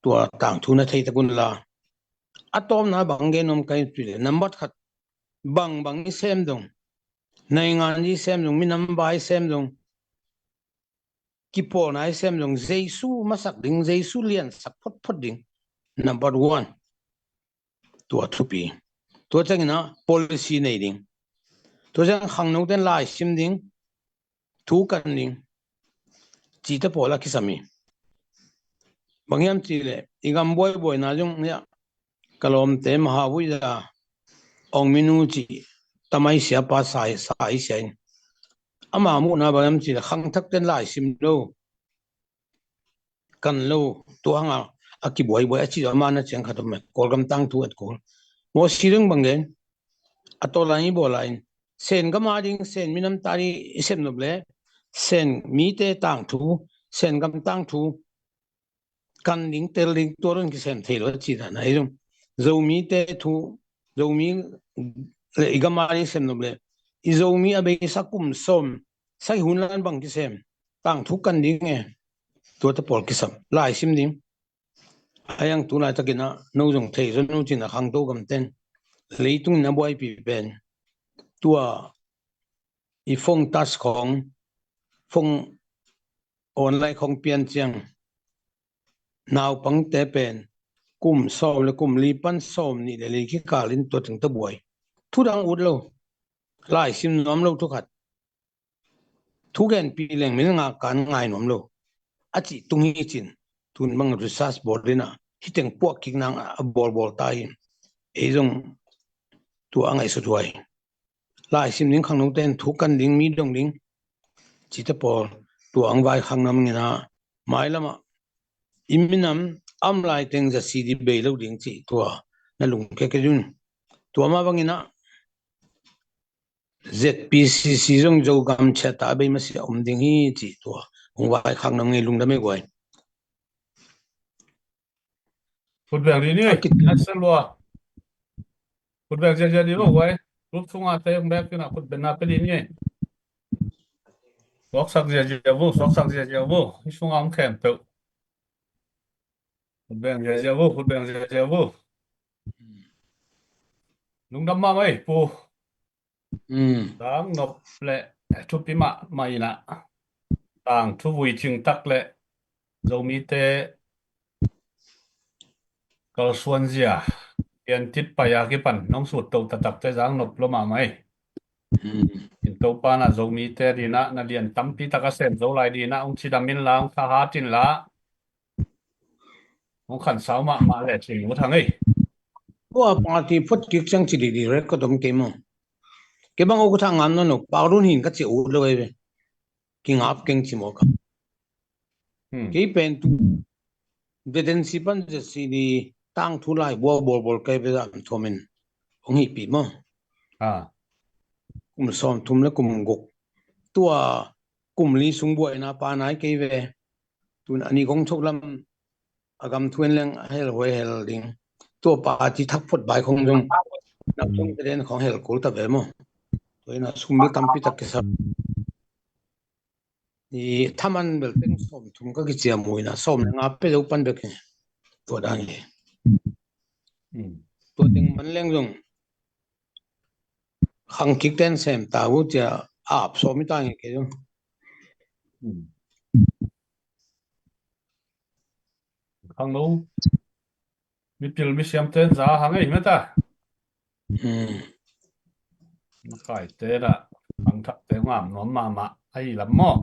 tua tangthu na thei tak un la. A tawmna bang gen om kai pi le nambat khat bang bang i sem dong. Naingan i sem dong, minam vai i sem dong. Kipawlna i sem zong Jesu masak ding, Jesu liansak photphot ding. Number one. Tua thupi. Tua ciangin a policy nei ding. Tua ciang khangnoten lai sim ding. Thu kan ding. Cihte pawl a kisam hi. Bang hiam cih leh i gam buaibuaina zong nia ka lawmte maha vui za ong minu ci tamai sia pa sai sai sia in. Ama muhna bang hiam cih leh khangthakten lai sim lo. Kan lo tua hanga a kibuaibuai a ci ama na ciang khat om e. Kawlgam tangthu at kawl. Mawsi ding bang gen a tawlai i bawlai in Sen gam a ding Sen minam ta ding i sem nop le Sen mite tangthu Sen gam tangthu kan ding tel ding tua run kisem thei lo a ci dan a i zong Zomite thu Zomi le i gam a ding sem nop le i Zomi a beisa kum sawm sai hun lan bang kisem tangthu kan ding e. Tua ta pawl kisam lai sim ding. A yang tu laitakin a no zong thei zon uh cin a khangto gamten leitungin a buaipi pen tua i phone touch khong phone online khong pian ciang naupangte pen kum sawm le kum li pan sawm nih le li kikal in tua teng ta buai. Thu dang ut lo. Lai sim nuam lo thu khat. Thu genpi leng min ngak kan ngai nuam lo. A cih tung hi cin tun bang research board in a hi teng puak kik nang a bawlbawl ta hi. Ei zong tua a ngaihsut huai. Lai sim ding khangnote in thu kan ding mi dong ding cihte pawl tua ang vai khang nam ngina mailamah i minam am lai teng za si di bei lo ding cih tua na lungkia kei un. Tua mah bangin a Z P C C zong Zogam ciat a bei masi a om ding hi cih tua hong vai khak nam ngei lungdam ei guai. Khut beng dih ni. A kit- a sa lua. Khut beng ziazia dih lo guai. Group sunga te hong bek tina khut beng na pe dih ni. Suaksak ziazia vo, suaksak ziazia vo. Hi sunga hong khempeuh. Khut beng ziazia vo, khut beng ziazia vo. Lungdam mahmah ei pu. Tang nop le thupi mahmah inah tangthu vui cingtak le Zomite kalsuanzia piantit pai a kipan nong sut to taktakte zang nop lo mahmah ei. In Topa na Zomite dinah na lian tampi taka sem zo lai dinah hong cidam inla hong thahat inla hong khansau mahmah le cing ut hang ei. Tua party phot kik ciang ci didi record om kei maw? Kei bang o ka thang ngam nawn lo, Paurun hin ka ci ut lo ei ve. Kingap keng ci maw ka. Kei pen tu detensi pan zet si di tangthu lai bua bawlbawl kei ve zan thuamin hong hihpi maw? Kum sawm thum le kum guk tua kum li sung buaina pa nai kei ve. Tun a ni kong tho lam a gam thu en leng a hel huai hel ding. Tua party thak phot bai khong zong nak thong te den khong hel kul ta ve maw. Tua ina sum bel tampi tak kisa. I thaman bel teng sawm thum ka kiciam uh ina sawm le nga pe zo pan bek hi. Tua dan hi. Tua teng man leng zong khang kik ten sem ta uh cia ap sawm i ta nge kei zong. Khang lo mipil misiam ten za hang ei meta. Makaite dah khang thak te ngam nuam mahmah ahi lam maw.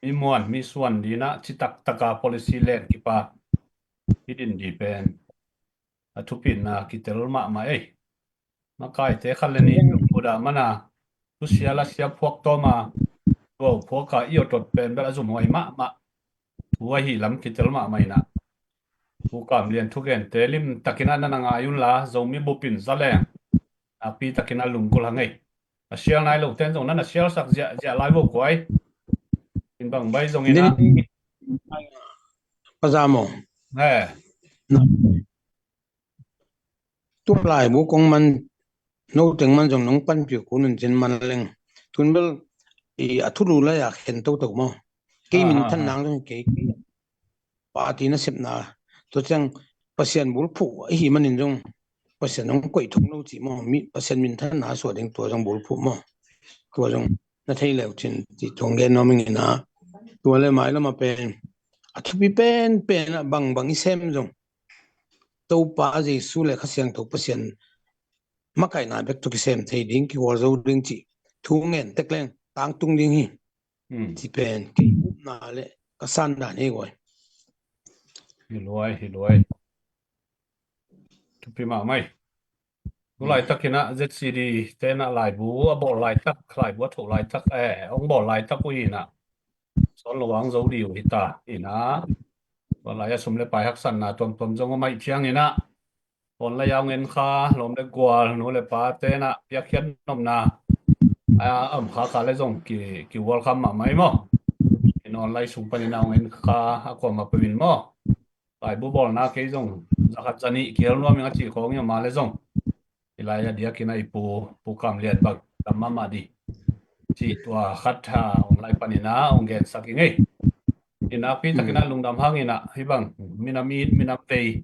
Mi muan mi suan dina citak taka policy len kipa i din di pen a thupinna kitel mahmah ei. Makaite khat le nih lungkut ah mana thusia la sia phuak tawma tua phuaka i awtot pen bel a zumhuai mahmah. Thu ahi lam kitel mahmah ina. Pu Kam Lian thugente lim takina nana ngai unla Zomi bupin zaleng nakpi takina lunggul hang ei. A sial nai lo ten zong nana sialsak ziahziah lai vo kuai. In bang bai zong ina. Pazamo. Tua laibu kong man no teng man zong nong panpih uh kun un cin man leng tun bel i a thulu lai a khen toto maw. Kei min than nang zong kei kei party nasepna tua ciang Pasian bulphuh ahi manin zong Pasian hong koih thong lo cih maw. Pasian min thanna a suah ding tua zong bulphuh maw. Tua zong na thei leu cin cih thong gen nuam ing ina. Tua le mai lama pen a thupi pen pen a bangbang i sem zong Topa Jesu le Kha Siangtho Pasian makaihna bek tawh kisem thei ding, kihual zo ding cih thu ngen tek leng tangtung ding hi. Ci pen kei upna le ka san dan hi guai. Hi luai, hi luai. Thupi mahmah ei. Tu laitak ina Z C D tena laibu a bawl laitak, laibu a thoh laitak, eh, hong bawl laitak uh hi ina. Sawn lo ang zo di uh hita ina. Tua lai a sum le pai haksanna tuamtuam zong a maih ciang ina. Online a hong en kha lawm le gual nu le pa tena piakkhiat nopna a om kha kha le zong ki, ki welcome mahmah ei maw. In online sung panin a hong en kha a kuamah peuhin maw. Laibu bawlna kei zong zakhat zanih kihel nuam ing a cih khawng i om a le zong i lai a diakin a i pu, Pu Kam Lian bang dam mahmah di cih tua khat a online panin a hong gensak ing ei. I nakpi takin a lungdam hangin a hih bang minam it, minam vei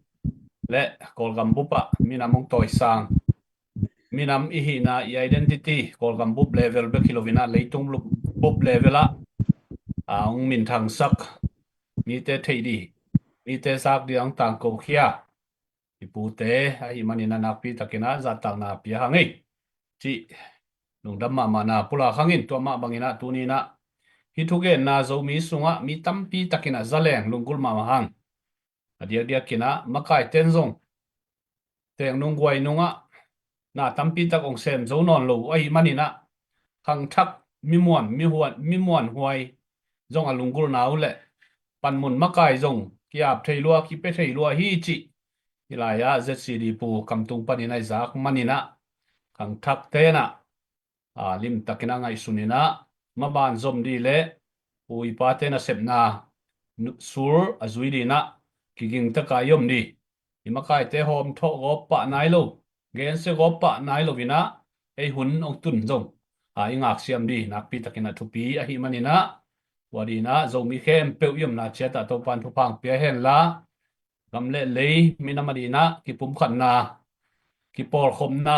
le Kawlgam bup ah minam hong tawisang, minam i hihna, i identity Kawlgam bup level bek hi loin a leitung bup level ah a hong minthangsak, mite theih dih, mite zak dih a hong tangkokhia i pute ahih manin a nakpi takin a zahtakna pia hang ei cih lungdam mahmahna pulak hangin tua mah bangin a tuni in a hih thugenna Zomi sungah mi tampi takin a zaleng lunggulh mahmah hang. A diakdiakin a makaiten zong teng nung guai nungah na tampi tak hong sem zo nawn lo ahih manin a khangthak mimuan mihuan mimuan huai zong a lunggulhna uh le panmun makai zong ki-ap thei lua, kipia thei lua hi cih hih lai-ah Z C D pu kamtung panin a i zak manin a khangthak ten a lim takin a ngaihsun in a maban zom dih le pu i pate nasepna sur a zui dih in a kiging taka i om dih. I makaite hawm thawh gawp pah nai lo, gensia gawp pah nai lo in a ei hun hong tun zong a i ngaksiam dih nakpi takin a thupi ahih manin a tua dih in a Zomi khempeuh i omna ciat ah Topan thupha hong pia hen la gam le lei minam a dih in a kipumkhatna kipawlkhopna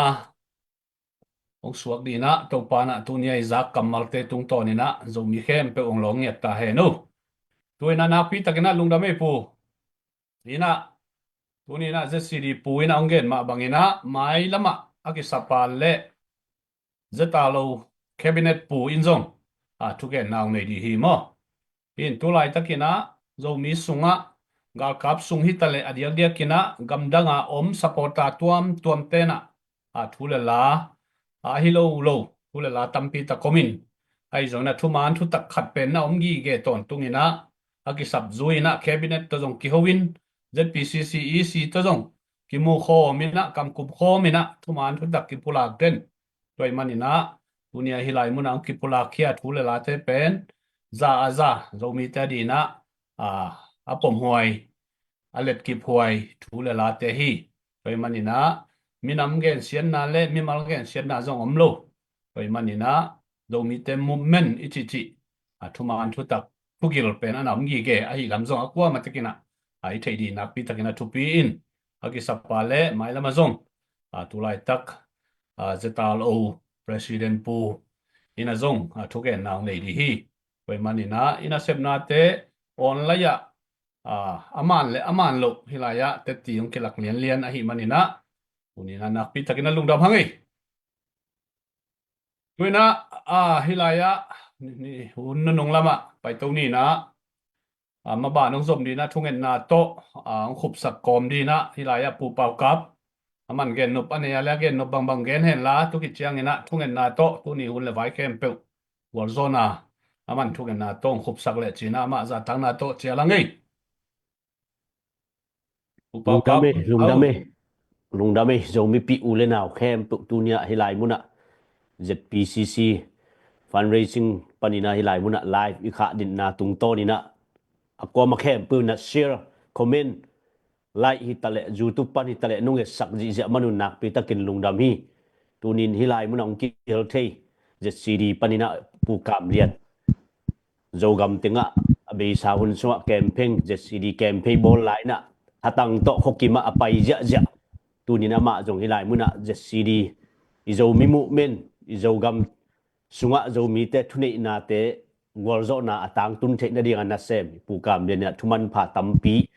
hong suak dih in a Topan a tuni a i zak kammalte tungtawn in a Zomi khempeuh hong lawng ngiat ta hen uh. Tu in a nakpi takin a lungdam ei pu. In a tuni in a Z C D pu in a hong gen mah bangin a mailam ah a kisapa le zeta lo cabinet pu in zong a thugenna hong nei dih hi maw. In tu laitakin a Zomi sungah galkap sung hi ta le a diakdiakin a gamdang a om supporter tuamtuam ten a a thu le la a hi lo lo thu le la tampi tak om in ahi zongin a thuman thutak khat pen na om gige tawntung in a a kisap zui in a cabinet tawh zong kiho in Z P C C E C tawh zong kimu khawm in a kamkup khawm in a thuman thutak kipulak den. Tua ahih manin a tuni a hih lai mun a hong kipulak khia thu le late pen za a za Zomite a dinah a, a pomhuai, a letkiphuai thu le late hi. Tua ahih maninah minam gensiatna le mimal gensiatna zong om lo. Tua ahih maninah Zomite movement i cihcih a thuman thutak thugil pen a na om gige ahi lam zong a kuamah takinah a i theih dih nakpi takin a thupi in a kisapa le mailam a zong a tulaitak a Z R O President Pu in a zong a thugenna hong nei dih hi. Tua ahih maninah i nasepnate online ah a man le a man loh hih lai-ah teti hong kilak lianlian ahi maninah tuninah nakpi takin a lungdam hang ei. Tuinah a hih lai-ah hun nunung lamah paito ninah a maban hong zom dinah thungetna tawh a hong khupsak kawm dinah hih lai-ah Pu Pau Kap a man gennop a nei a le a gennop bangbang gen henla tu khit cianginah thungetna tawh tuni hun le vai khempeuh gualzawhna a man thungetna tawh hong khupsak leh cinah amah zahtakna tawh cial hang ei. Pu Pau Kap. Lungdam ei, lungdam ei. Lungdam ei, Zomipih u le nau khempeuh tuni-ah hih lai munah Z P C C fundraising paninah hih lai munah live i khah dinna tungtawninah a kuamah khempeuh inah share, comment, like hitaleh YouTube pan hitaleh nong etsak zihziah manun nakpi takin lungdam hi. Tunin hih lai munah hong kihel thei Z C D paninah Pu Kam Lian Zogam tengah a beisa hun sungah campaign, Z C D campaign bawl lai inah hatang tawh khuakim ah a pai ziahziah. Tunin amah zong hih lai munah Z C D i Zomi movement, i Zogam sungah Zomite thuneihnate gualzawhna a tangtun theih nading a nasem Pu Kam Lian inah thumanpha tampi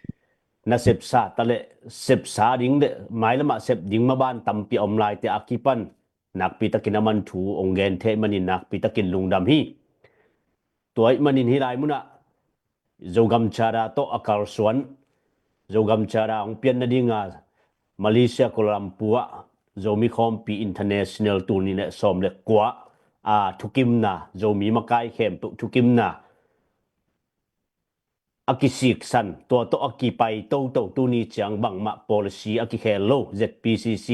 nasepsa taleh sepsa ding le mailamah sep ding maban tampi a om laite a kipan nakpi takin a man thu hong gen thei manin nakpi takin lungdam hi. Tua ahih manin hih lai munah Zogam Charter tawh a kalsuan, Zogam Charter hong pian nadinga Malaysia Kuala Lumpur ah Zomi Khawmpi International tul nih le sawm le kua a thukimna, Zomi makai khempeuh thukimna a kisiksan, tua tawh a kipai toto tuni ciang bangmah policy a kikhel lo, Z P C C,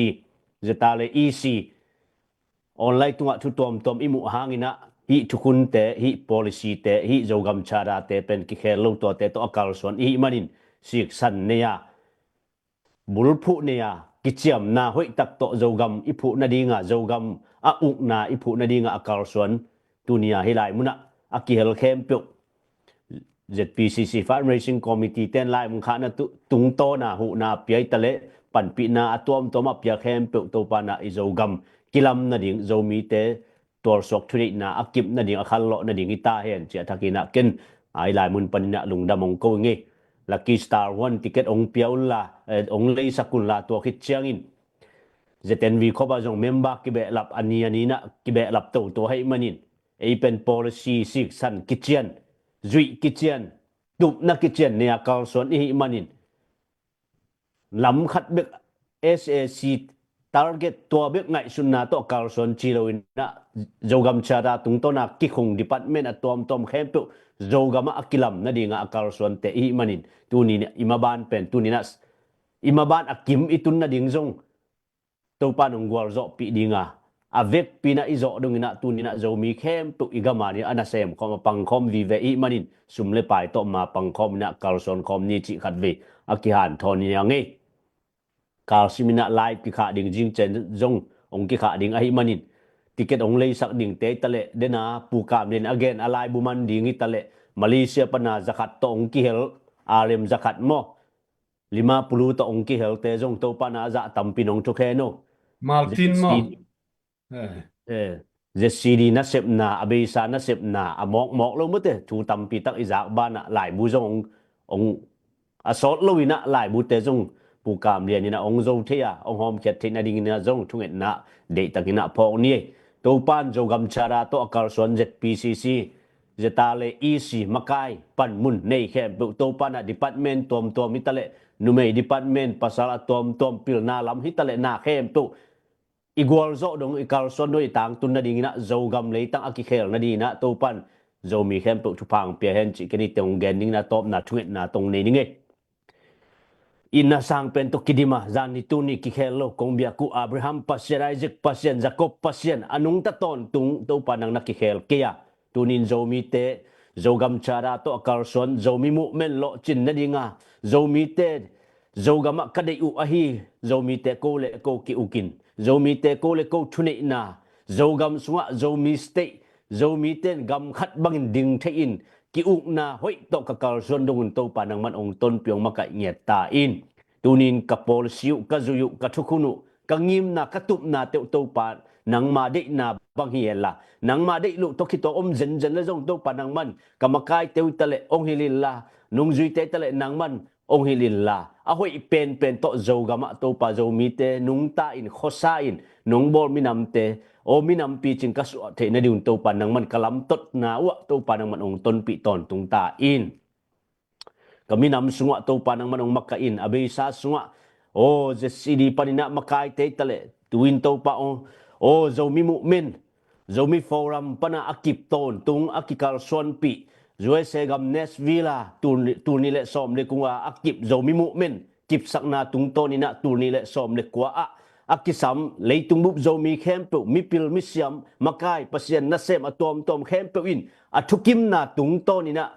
Z R le E C online tungah thu tuamtuam i muh hanginah hih thukhunte, hih policyte, hih Zogam Charterte pen kikhel lo, tuate tawh a kalsuan i hih manin siksan nei a, bulphuh nei a, kiciamna hoihtak tawh Zogam i phuh nadinga, Zogam a ukna i phuh nadinga a kalsuan tuni-a hih lai munah a kihel khempeuh Z P C C Fundraising Committee ten lai mun khahna tu-, tungtawna huhna a pia i taleh panpihna a tuamtuam a pia khempeuh Topa na i Zogam kilam nading, Zomite tualsuak thuneihna a kip nading, a khallawh nading hi ta hen, ci-a thakinah ken a hih lai mun paninah lungdam hong ko i ngei. Lucky Star huan ticket hong pia unla, eh, hong leisak unla, tua khit ciangin Z N V khop ah zong member kibehlap, a ni a ninah kibehlap toto ahih manin ei pen policy siksan kician, zuih kician, tupna kician nei-a kalsuan i hih manin lam khat bek S A C target tua bek ngaihsutna tawh kalsuan ci loinah Zogam Charter tungtawna kikhung department a tuamtuam khempeuh Zogamah a kilam nadinga a kalsuante i hih manin tuni i maban pen tuninah i maban a kim i tun nading zong Topa nong gualzawhpih dinga a vekpinah i zawh donginah tuninah Zomi khempeuh i gama ni a nasem khawm a pangkhawm vive i hih manin sum le pai tawh ma pangkhawm inah kalsuan khawm ni cih khatvei a kihanthawn ni a ngei. Kalsim inah live kikhah ding, zingcian zong hong kikhah ding ahih manin ticket hong leisak dingte i taleh dena Pu Kam Lian a gen a laibu man ding i taleh Malaysia pana zakhat tawh hong kihel, alem zakhat maw, lima pulu tawh hong kihelte zong Topa na a zah tampi nong thukhen o. Martin maw? Eh. Eh, Z C D nasepna, a beisa nasepna a mawkmawk lo mawte, thu tampi tak i zak banah laibu zong hong, hong a sawt loinah laibute zong Pu Kam Lian inah hong zo thei a, hong hawmkhiat theih nadinginah zong thungetna deihtakinah phawk ni ei. Topan Zogam Charter tawh a kalsuan Z P C C, Z R le E C makai panmun nei khempeuh Topa na department tuamtuam hi taleh, numei department, pasal a tuamtuam pilna lam hi taleh na khempeuh i gualzawh dong i kalsuan dong i tangtun nadinginah Zogam leitang a kikhel nadinginah Topan Zomi khempeuh thupha hong pia hen cih ken i teng hong gen dinginah tawpna thungetna tong nei ni ngei. I na sang pen tawh kidima, zan ni tuni kikhel lo, kong biak uh Abraham Pasian, Isaac Pasian, Jacob Pasian a nungta tawntung Topa nang na kikhel kei a, tunin Zomite Zogam Charter tawh a kalsuan Zomi Movement lawhcin nadinga Zomite Zogamah ka deih uh ahi Zomite ko le ko ki-ukin, Zomite ko le ko thuneihna, Zogam sungah Zomi State, Zomite in gam khat bangin ding thei-in ki-ukna hoih tawh ka kalsuan dongun Topa nangman hong tonpih hong makaih ngiat ta in. Tunin ka policy uh, ka zui uh, ka thukhun uh, ka ngimna, ka tupna teuh Topa nangma deihna bang hi henla, nangma deih loh tawh khitawk om zenzen le zong Topa nangman ka makaite uh taleh hong hilh inla, nungzuite uh taleh nangman hong hilh inla, a hoih penpen tawh Zogamah Topa Zomite nungta in, khuasa in, nong bawl minamte aw, minam picing ka suah theih nadingun Topa nangman ka lamtotna uh ah Topa nangman hong tonpih tawntung ta in. Ka minam sungah Topa nangman hong makaih in, a beisa sungah aw, Z C D paninah makaite uh taleh, tuin Topa aw, aw, Zomi Movement, Zomi Forum pana a kip tawntung, a kikalsuanpih, U S A gam Nashville ah tul ni, tul nih le sawm le kua a kip Zomi Movement kipsakna tungtawninah tul nih le sawm le kua ah a kisam leitung bup Zomi khempeuh, mipil misiam, makai, Pasian nasem a tuamtuam khempeuh in a thukimna tungtawninah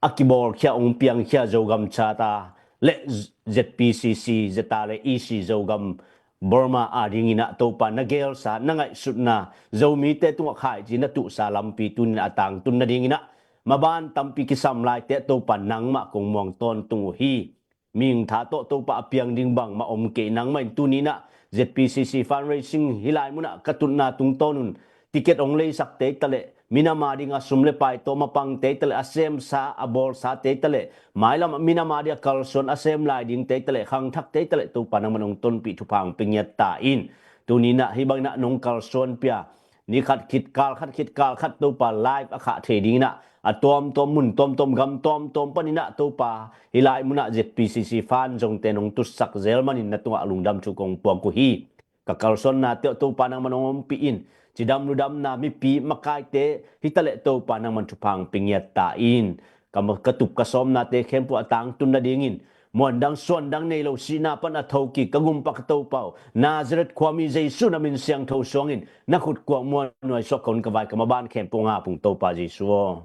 a kibawlkhia, hong piangkhia Zogam Charter le Z P C C, Zeta le E C, Zogam Burma adinginah Topa na geelsa, na ngaihsutna, Zomite tungah khaici na tuhsa lampi tuninah a tangtun nadinginah maban tampi kisam laite ah Topa nangmah kong muang tawntung uh hi. Mihing tha tawh Topa a piang ding bangmah om kei, nangmah in tuninah Z P C C fundraising hih lai munah ka tutna tungtawnun ticket hong leisakte uh taleh, minam adinga sum le pai tawh mapangte uh taleh, a semsa, a bawlsate uh taleh, mailam minam adinga kalsuan a sem lai dingte uh taleh, khangthakte uh taleh Topa nangman hong tonpih, thupha hong pia ngiat ta in. Tuninah hih banginah nong kalsuanpih a, ni khat khit, kal khat khit, kal khat Topa live a khah thei dinginah a tuamtuam, mun tuamtuam, gam tuamtuam paninah Topa hih lai munah Z P C C fund zongte nong tutsak zel manin na tungah lungdam thu kong puak uh hi. Ka kalsuannate uh Topa nangman hong ompih in. Cidam ludamna, mipi makaite uh taleh Topa nangman thupha hong pia ngiat ta in. Ka ma-, ka tup ka sawmnate khempeuh a tangtun nadingin muandang suandang nei lo, sihna pan a thokik ka gumpa ka Topa uh, Nazareth khuami Jesu na min siangtho suangin na khut kuak muanhuai suak ka hun ka vai ka maban khempeuh hong ap ung Topa Jesu aw.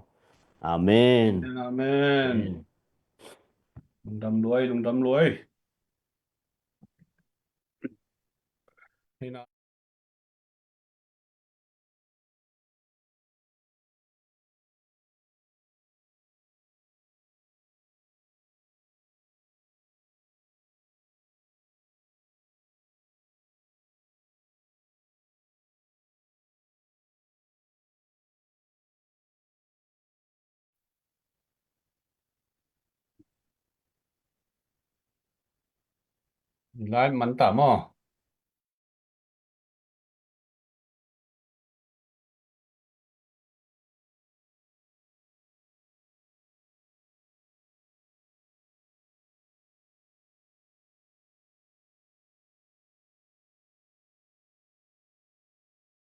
Amen. Amen. Amen. Lungdam luai, lungdam luai. Lai man ta maw?